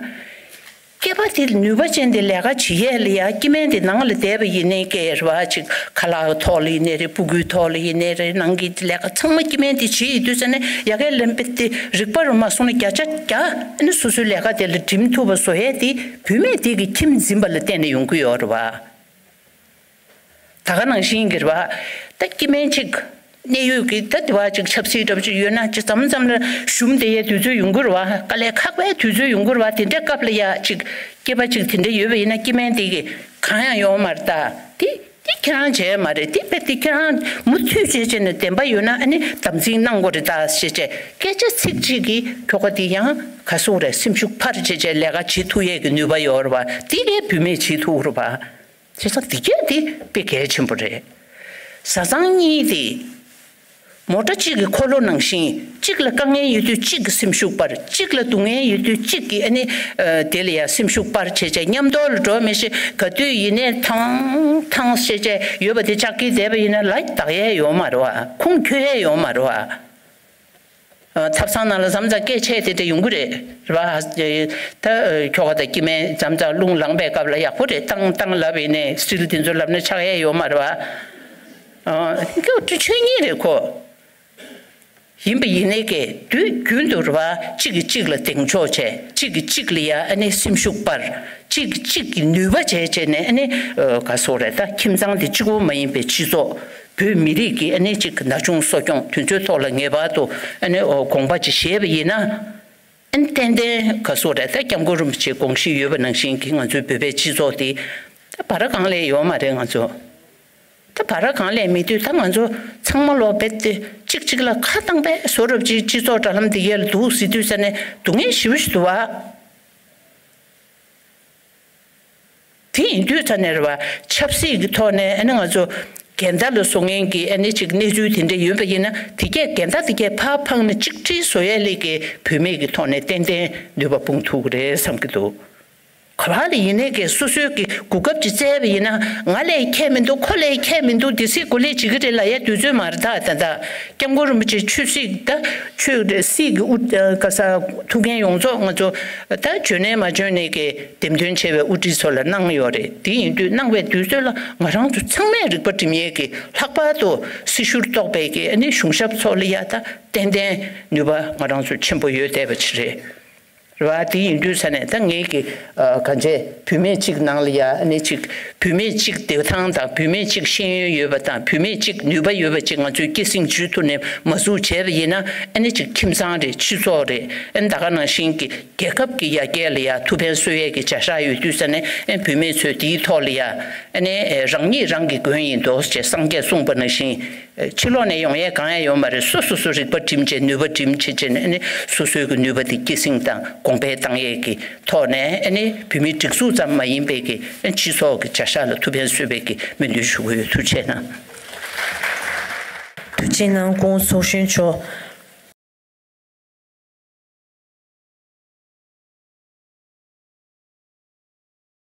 སྐྱེས་པ་དེ་ནུས་པ་ཅན་དེ་ལས་ཀ་བྱེད་ཡས་ལ་ཡ་སྐྱེ་དམན་དེ་ནང་ལ་བསྡད་པ་ཡིན་ནའི་སྐད་རེད་བ། ཅིག་ཁ་ལག་ཐོག་ལ་ཡིན་ནའི་རེད། སྤུ་གུའི་ཐོག་ལ་ཡིན་ནའི་རེད། ནང་གི་ལས་ཀ་ཚང་མ་སྐྱེ་དམན་དེ་བྱེད་ཡི་དུས་ཙ་ནས་ཡ་གའི་ལན་པེ་དེ་རིག་པ་རུ་མ་སོང་ན་བརྒྱ་ཆ་བརྒྱ་ཨ་ནི་སོ་སོའི་ལས་ཀ་དེ་ལ་འགྲིམ་ཐུབ་པ་བཟོ་ཡས་དེ་བུད་མེད་དེ་གི་ཁྱིམ་འཛིན་པ་ལ་བརྟེན་ནས་ཡོང་གི་ཡོད་རེད་བ། ད་ག་ནང་བཞིན་གྱི་རེད་བ། ད་སྐྱེ་དམན་ཅིག་གནད་ཡོད་ཀྱི་ད་དེ་བ་ཅིག་ཆབ་སྲིད་འདྲ་པོ་ཅིག་ཡོད་ན་ཅིག་མཚམས་མཚམས་ལ་ཞུམ་བསྡད་ཡས་དུས་ཚོད་ཡོང་གི་རེད་བ། དཀའ་ལས་ཁག་པའི་དུས་ཚོད་ཡོང་གི་རེད་བ། དེ་འདྲའི་སྐབས་ལ་ཡ་ཅིག་སྐྱེས་པ་ཅིག་དེ་འདྲ་ཡོད་པ་ཡིན་ན་སྐྱེ་དམན་དེ་གི་གང་ཡང་ཡོང་མ་རེད་ད། དེ་དེ་ཁྱེད་རང་བྱས་མ་རེད། དེ་དཔེ་དེ་ཁྱེད་རང་མུ་མཐུད་བྱས་བྱས་ནས་བདེན་པ་ཡོད་ན་ཨ་ནི་དམ་འཛིན་གནང་དགོས་རེད་ད་ཞེས་བྱས་སྐད་ཆ་ཚིག་གཅིག་གིས་ཁྱོ་ག་དེ་ཡང་ག་སོག་རེད། སེམས་ཤུགས་འཕར་བྱས་བྱས་ལས་ཀ་བྱེད་ཐུབ་ཡས་ཀྱི་ནུས་པ་ཡོད་རེད་བ། དེ་གས་བུད་མེད་བྱེད་ཐུབ་རེད་བ། བྱས་ཙང་དེ་གས་དེ་དཔེ་གལ་ཆེན་པོ་རེད། བཟའ་ཚང་གཉིས་དེ། མོ་ཊ་གཅིག་གི་འཁོར་ལོ་ནང་བཞིན་གཅིག་ལ་དཀའ་ངལ་ཡོད་དུས་གཅིག་གི་སེམས་ཤུགས་སྤར། གཅིག་ལ་སྡུག་བསྔལ་ཡོད་དུས་གཅིག་གི་ཨ་ནི་ཨ་དེ་ལ་ཡང་སེམས་ཤུགས་སྤར་བྱས་བྱས་མཉམ་དུ་ལ་འགྲོ་མི་ཤེས། ག་དུས་ཡིན་ནའི་ཐང་ཐང་བྱས་བྱས་ཡོད་པ་དེ་ལྕགས་ཀྱི་བསྡད་པ་ཡིན་ན་ལ་བདག་ཡས་ཡོད་མ་རེད་བ། ཁུངས་འཁྱོལ་ཡས་ཡོད་མ་རེད་བ། ཨ་ཐབ་ཚང་ནང་ལ་མཚམས་མཚམས་སྐད་ཆ་དེ་འདྲ་ཡོང་གི་རེད་རེད་བ། ད་ཁྱོ་ག་དང་སྐྱེ་དམན་མཚམས་མཚམས་རླུང་ལངས་པའི་སྐབས་ལ་ཡག་པོ་རེད། ཏང་ཏང་ལབ་ཡིན་ནའི་སིལ་དེ་ཚོ་ལབ་ན་ཆགས་ཡས་ཡོད་མ་རེད་བ། ཨ་ཁྱོ་ཆོས་ཉིད་རེད་ཁོ། ཡིན་པ་ཡིན་ནའི་ཀྱི་དུས་རྒྱུན་དུ་རེད་བ། གཅིག་གིས་གཅིག་ལ་གདེང་འཇོག་བྱས། གཅིག་གིས་གཅིག་ལ་ཡ་ཨ་ནི་སེམས་ཤུགས་སྤར། གཅིག་གིས་གཅིག་གི་ནུས་པ་བྱས་བྱས་ནས་ཨ་ནི་ཨ་ག་སོག་རེད་ད། ཁྱིམ་ཚང་དེ་གཅིག་པོ་མ་ཡིན་པའི་སྤྱི་ཚོགས་བོད་མི་རིགས་ཀྱི་ཨ་ནི་གཅིག་ན་ཆུང་གསོ་སྐྱོང་དེ་ཚོའི་ཐོག་ལ་ངེས་པར་དུ་ཨ་ནི་ཨོ་དགོངས་པ་ཅིག་བཞེས་པ་ཡིན་ན། ཨ་ནི་ཏན་ཏན་ག་སོག་རེད་ད། སྐྱབས་མགོན་རིན་པོ་ཆེའི་དགོངས་གཞི་ཡོད་པ་ནང་བཞིན་གྱི་ང་ཚོའི་བོད་པའི་སྤྱི་ཚོགས་དེ་ད་བར་གང་ལས་ཡོད་མ་རེད་ང་ཚོ། ད་བར་གང་ལས་མེད་དུས་ད་ང་ཚོ་ཚང་མ་ལོ་རྦད་དེ་གཅིག་གཅིག་ལ་ཁ་བཏང་པས་བཟོ་འདྲ་ཅིག་སྤྱི་ཚོགས་དྲ་ལམ་འདི་གས་ལ་འདུག་ཟེར་དུས་ས་ནས་སྡུག་བསྔལ་ཞེ་པོ་ཞིག་འདུག་བ། དེ་ཡིན་དུས་ས་ནས་རེད་བ། ཆབ་སྲིད་ཀྱི་ཐོག་ནས་ཨ་ནི་ང་ཚོ་འགལ་ཟླ་ལ་བཟོ་མཁན་གྱི་ཨ་ནི་ཅིག་གནས་ཚུལ་དེ་འདྲ་ཡོད་པ་ཡིན་ན་དེ་གས་འགལ་ཟླ་དེ་གས་ཕར་འཕངས་ནས་གཅིག་སྒྲིལ་བཟོ་ཡས་ལས་ཀྱི་བུད་མེད་ཀྱི་ཐོག་ནས་ཏན་ཏན་ནུས་པ་སྤུངས་ཐུབ་ཀྱི་རེད་བསམ་གྱི་འདུག་ག་བ་ལ་ཡིན་ནའི་ཀྱི་སོ་སོའི་ཀྱི་གོ་སྐབས་ཅིག་བཙལ་བ་ཡིན་ན་ང་ལས་ཁྱད་མི་འདུག་ཁོ་ལས་ཁྱད་མི་འདུག་སྡེ་སྲིད་གོ་ལས་བྱེད་ཀྱི་རེད་ལབ་ཡ་དུས་ཚོད་མ་རེད་ད། ད་ད་སྐྱབས་མགོན་རིན་པོ་ཆེ་ཆོས་སྲིད་ད་ཆོས་སྲིད་ཀྱི་དབུ་ག་ས་ཐུགས་འགན་ཡོངས་རྫོགས་ང་ཚོ་ད་འཇོན་ནའི་མ་འཇོན་ནའི་ཀྱི་འདེམས་ཐོན་ཆེ་བའི་དབུ་ཁྲིད་ཚོ་ལ་གནང་ཡོད་རེད། དེ་ཡིན་དུས་གནང་བའི་དུས་ཚོད་ལ་ང་རང་ཚོ་ཚང་མས་རིག་པ་སྒྲིམ་ཡས་ཀྱི་ལྷག་པར་དུ་སྲི་ཞུར་གཏོགས་པའི་ཀྱི་ཨ་ནི་གཞུང་ཞབས་ཚོ་ལ་ཡ་ད་ཏན་ཏན་ནུས་པ་ང་རང་ཚོ་ཆེན་པོ་ཡོད་བསྡད་པ་ཅིག་རེད། རེད་བ། དེ་ཡིན་དུས་ས་ནས་ད་ངས་ཀྱི་ཨ་གང་བྱས་བུད་མེད་གཅིག་ནང་ལ་ཡ་ཨ་ནི་གཅིག་བུད་མེད་གཅིག་བདེ་ཐང་དང་བུད་མེད་གཅིག་ཤེས་ཡོན་ཡོད་པ་དང་བུད་མེད་གཅིག་ནུས་པ་ཡོད་པ་གཅིག་ང་ཚོས་སྐྱེད་སྲིང་བྱེད་ཐུབ་ནས་མ་བཟོ་བྱས་པ་ཡིན་ན་ཨ་ནི་གཅིག་ཁྱིམ་ཚང་རེད། སྤྱི་ཚོགས་རེད། ཨ་ནི་ད་ག་ནང་བཞིན་གྱི་རྒྱལ་ཁབ་ཀྱི་ཡར་རྒྱས་ལ་ཡ་ཐུགས་ཕན་གསོས་ཡས་ཀྱི་བྱ་གཞག་ཡོད་དུས་ས་ནས་ཨ་ནི་བུད་མེད་ཚོས་དེའི་ཐོག་ལ་ཡ་ཨ་ནི་རང་ཉིད་རང་གི་མགོན་ཡིན་འདུག་ཅེས་སངས་རྒྱས་གསུངས་པ་ནང་བཞིན། ཕྱི་ལོགས་ནས་ཡོང་ཡས་གང་ཡང་ཡོད་མ་རེད། སོ་སོ་སོ་རིག་པ་སྒྲིམ་བྱས་ནུས་པ་སྒྲིམ་བྱས་བྱས་ནས་ཨ་ནི་སོ་སོའི་གི་ནུས་པ་དེ་སྐྱེད་སྲིང་དང་གོང་འཕེལ་བཏང་ཡས་ཀྱི་ཐོག་ནས་ཨ་ནི་བོད་མིའི་སྒྲིག་འཛུགས་ཙམ་མ་ཡིན་པའི་གི་ཨ་ནི་སྤྱི་ཚོགས་ཀྱི་བྱ་གཞག་ལ་ཐུགས་ཕན་གསོས་པའི་གི་སྨོན་འདུན་ཞུ་གི་ཡོད། ཐུགས་རྗེ་གནང་། ཐུགས་རྗེ་གནང་། སྐུ་ངོ་ཚོགས་གཞོན་མཆོག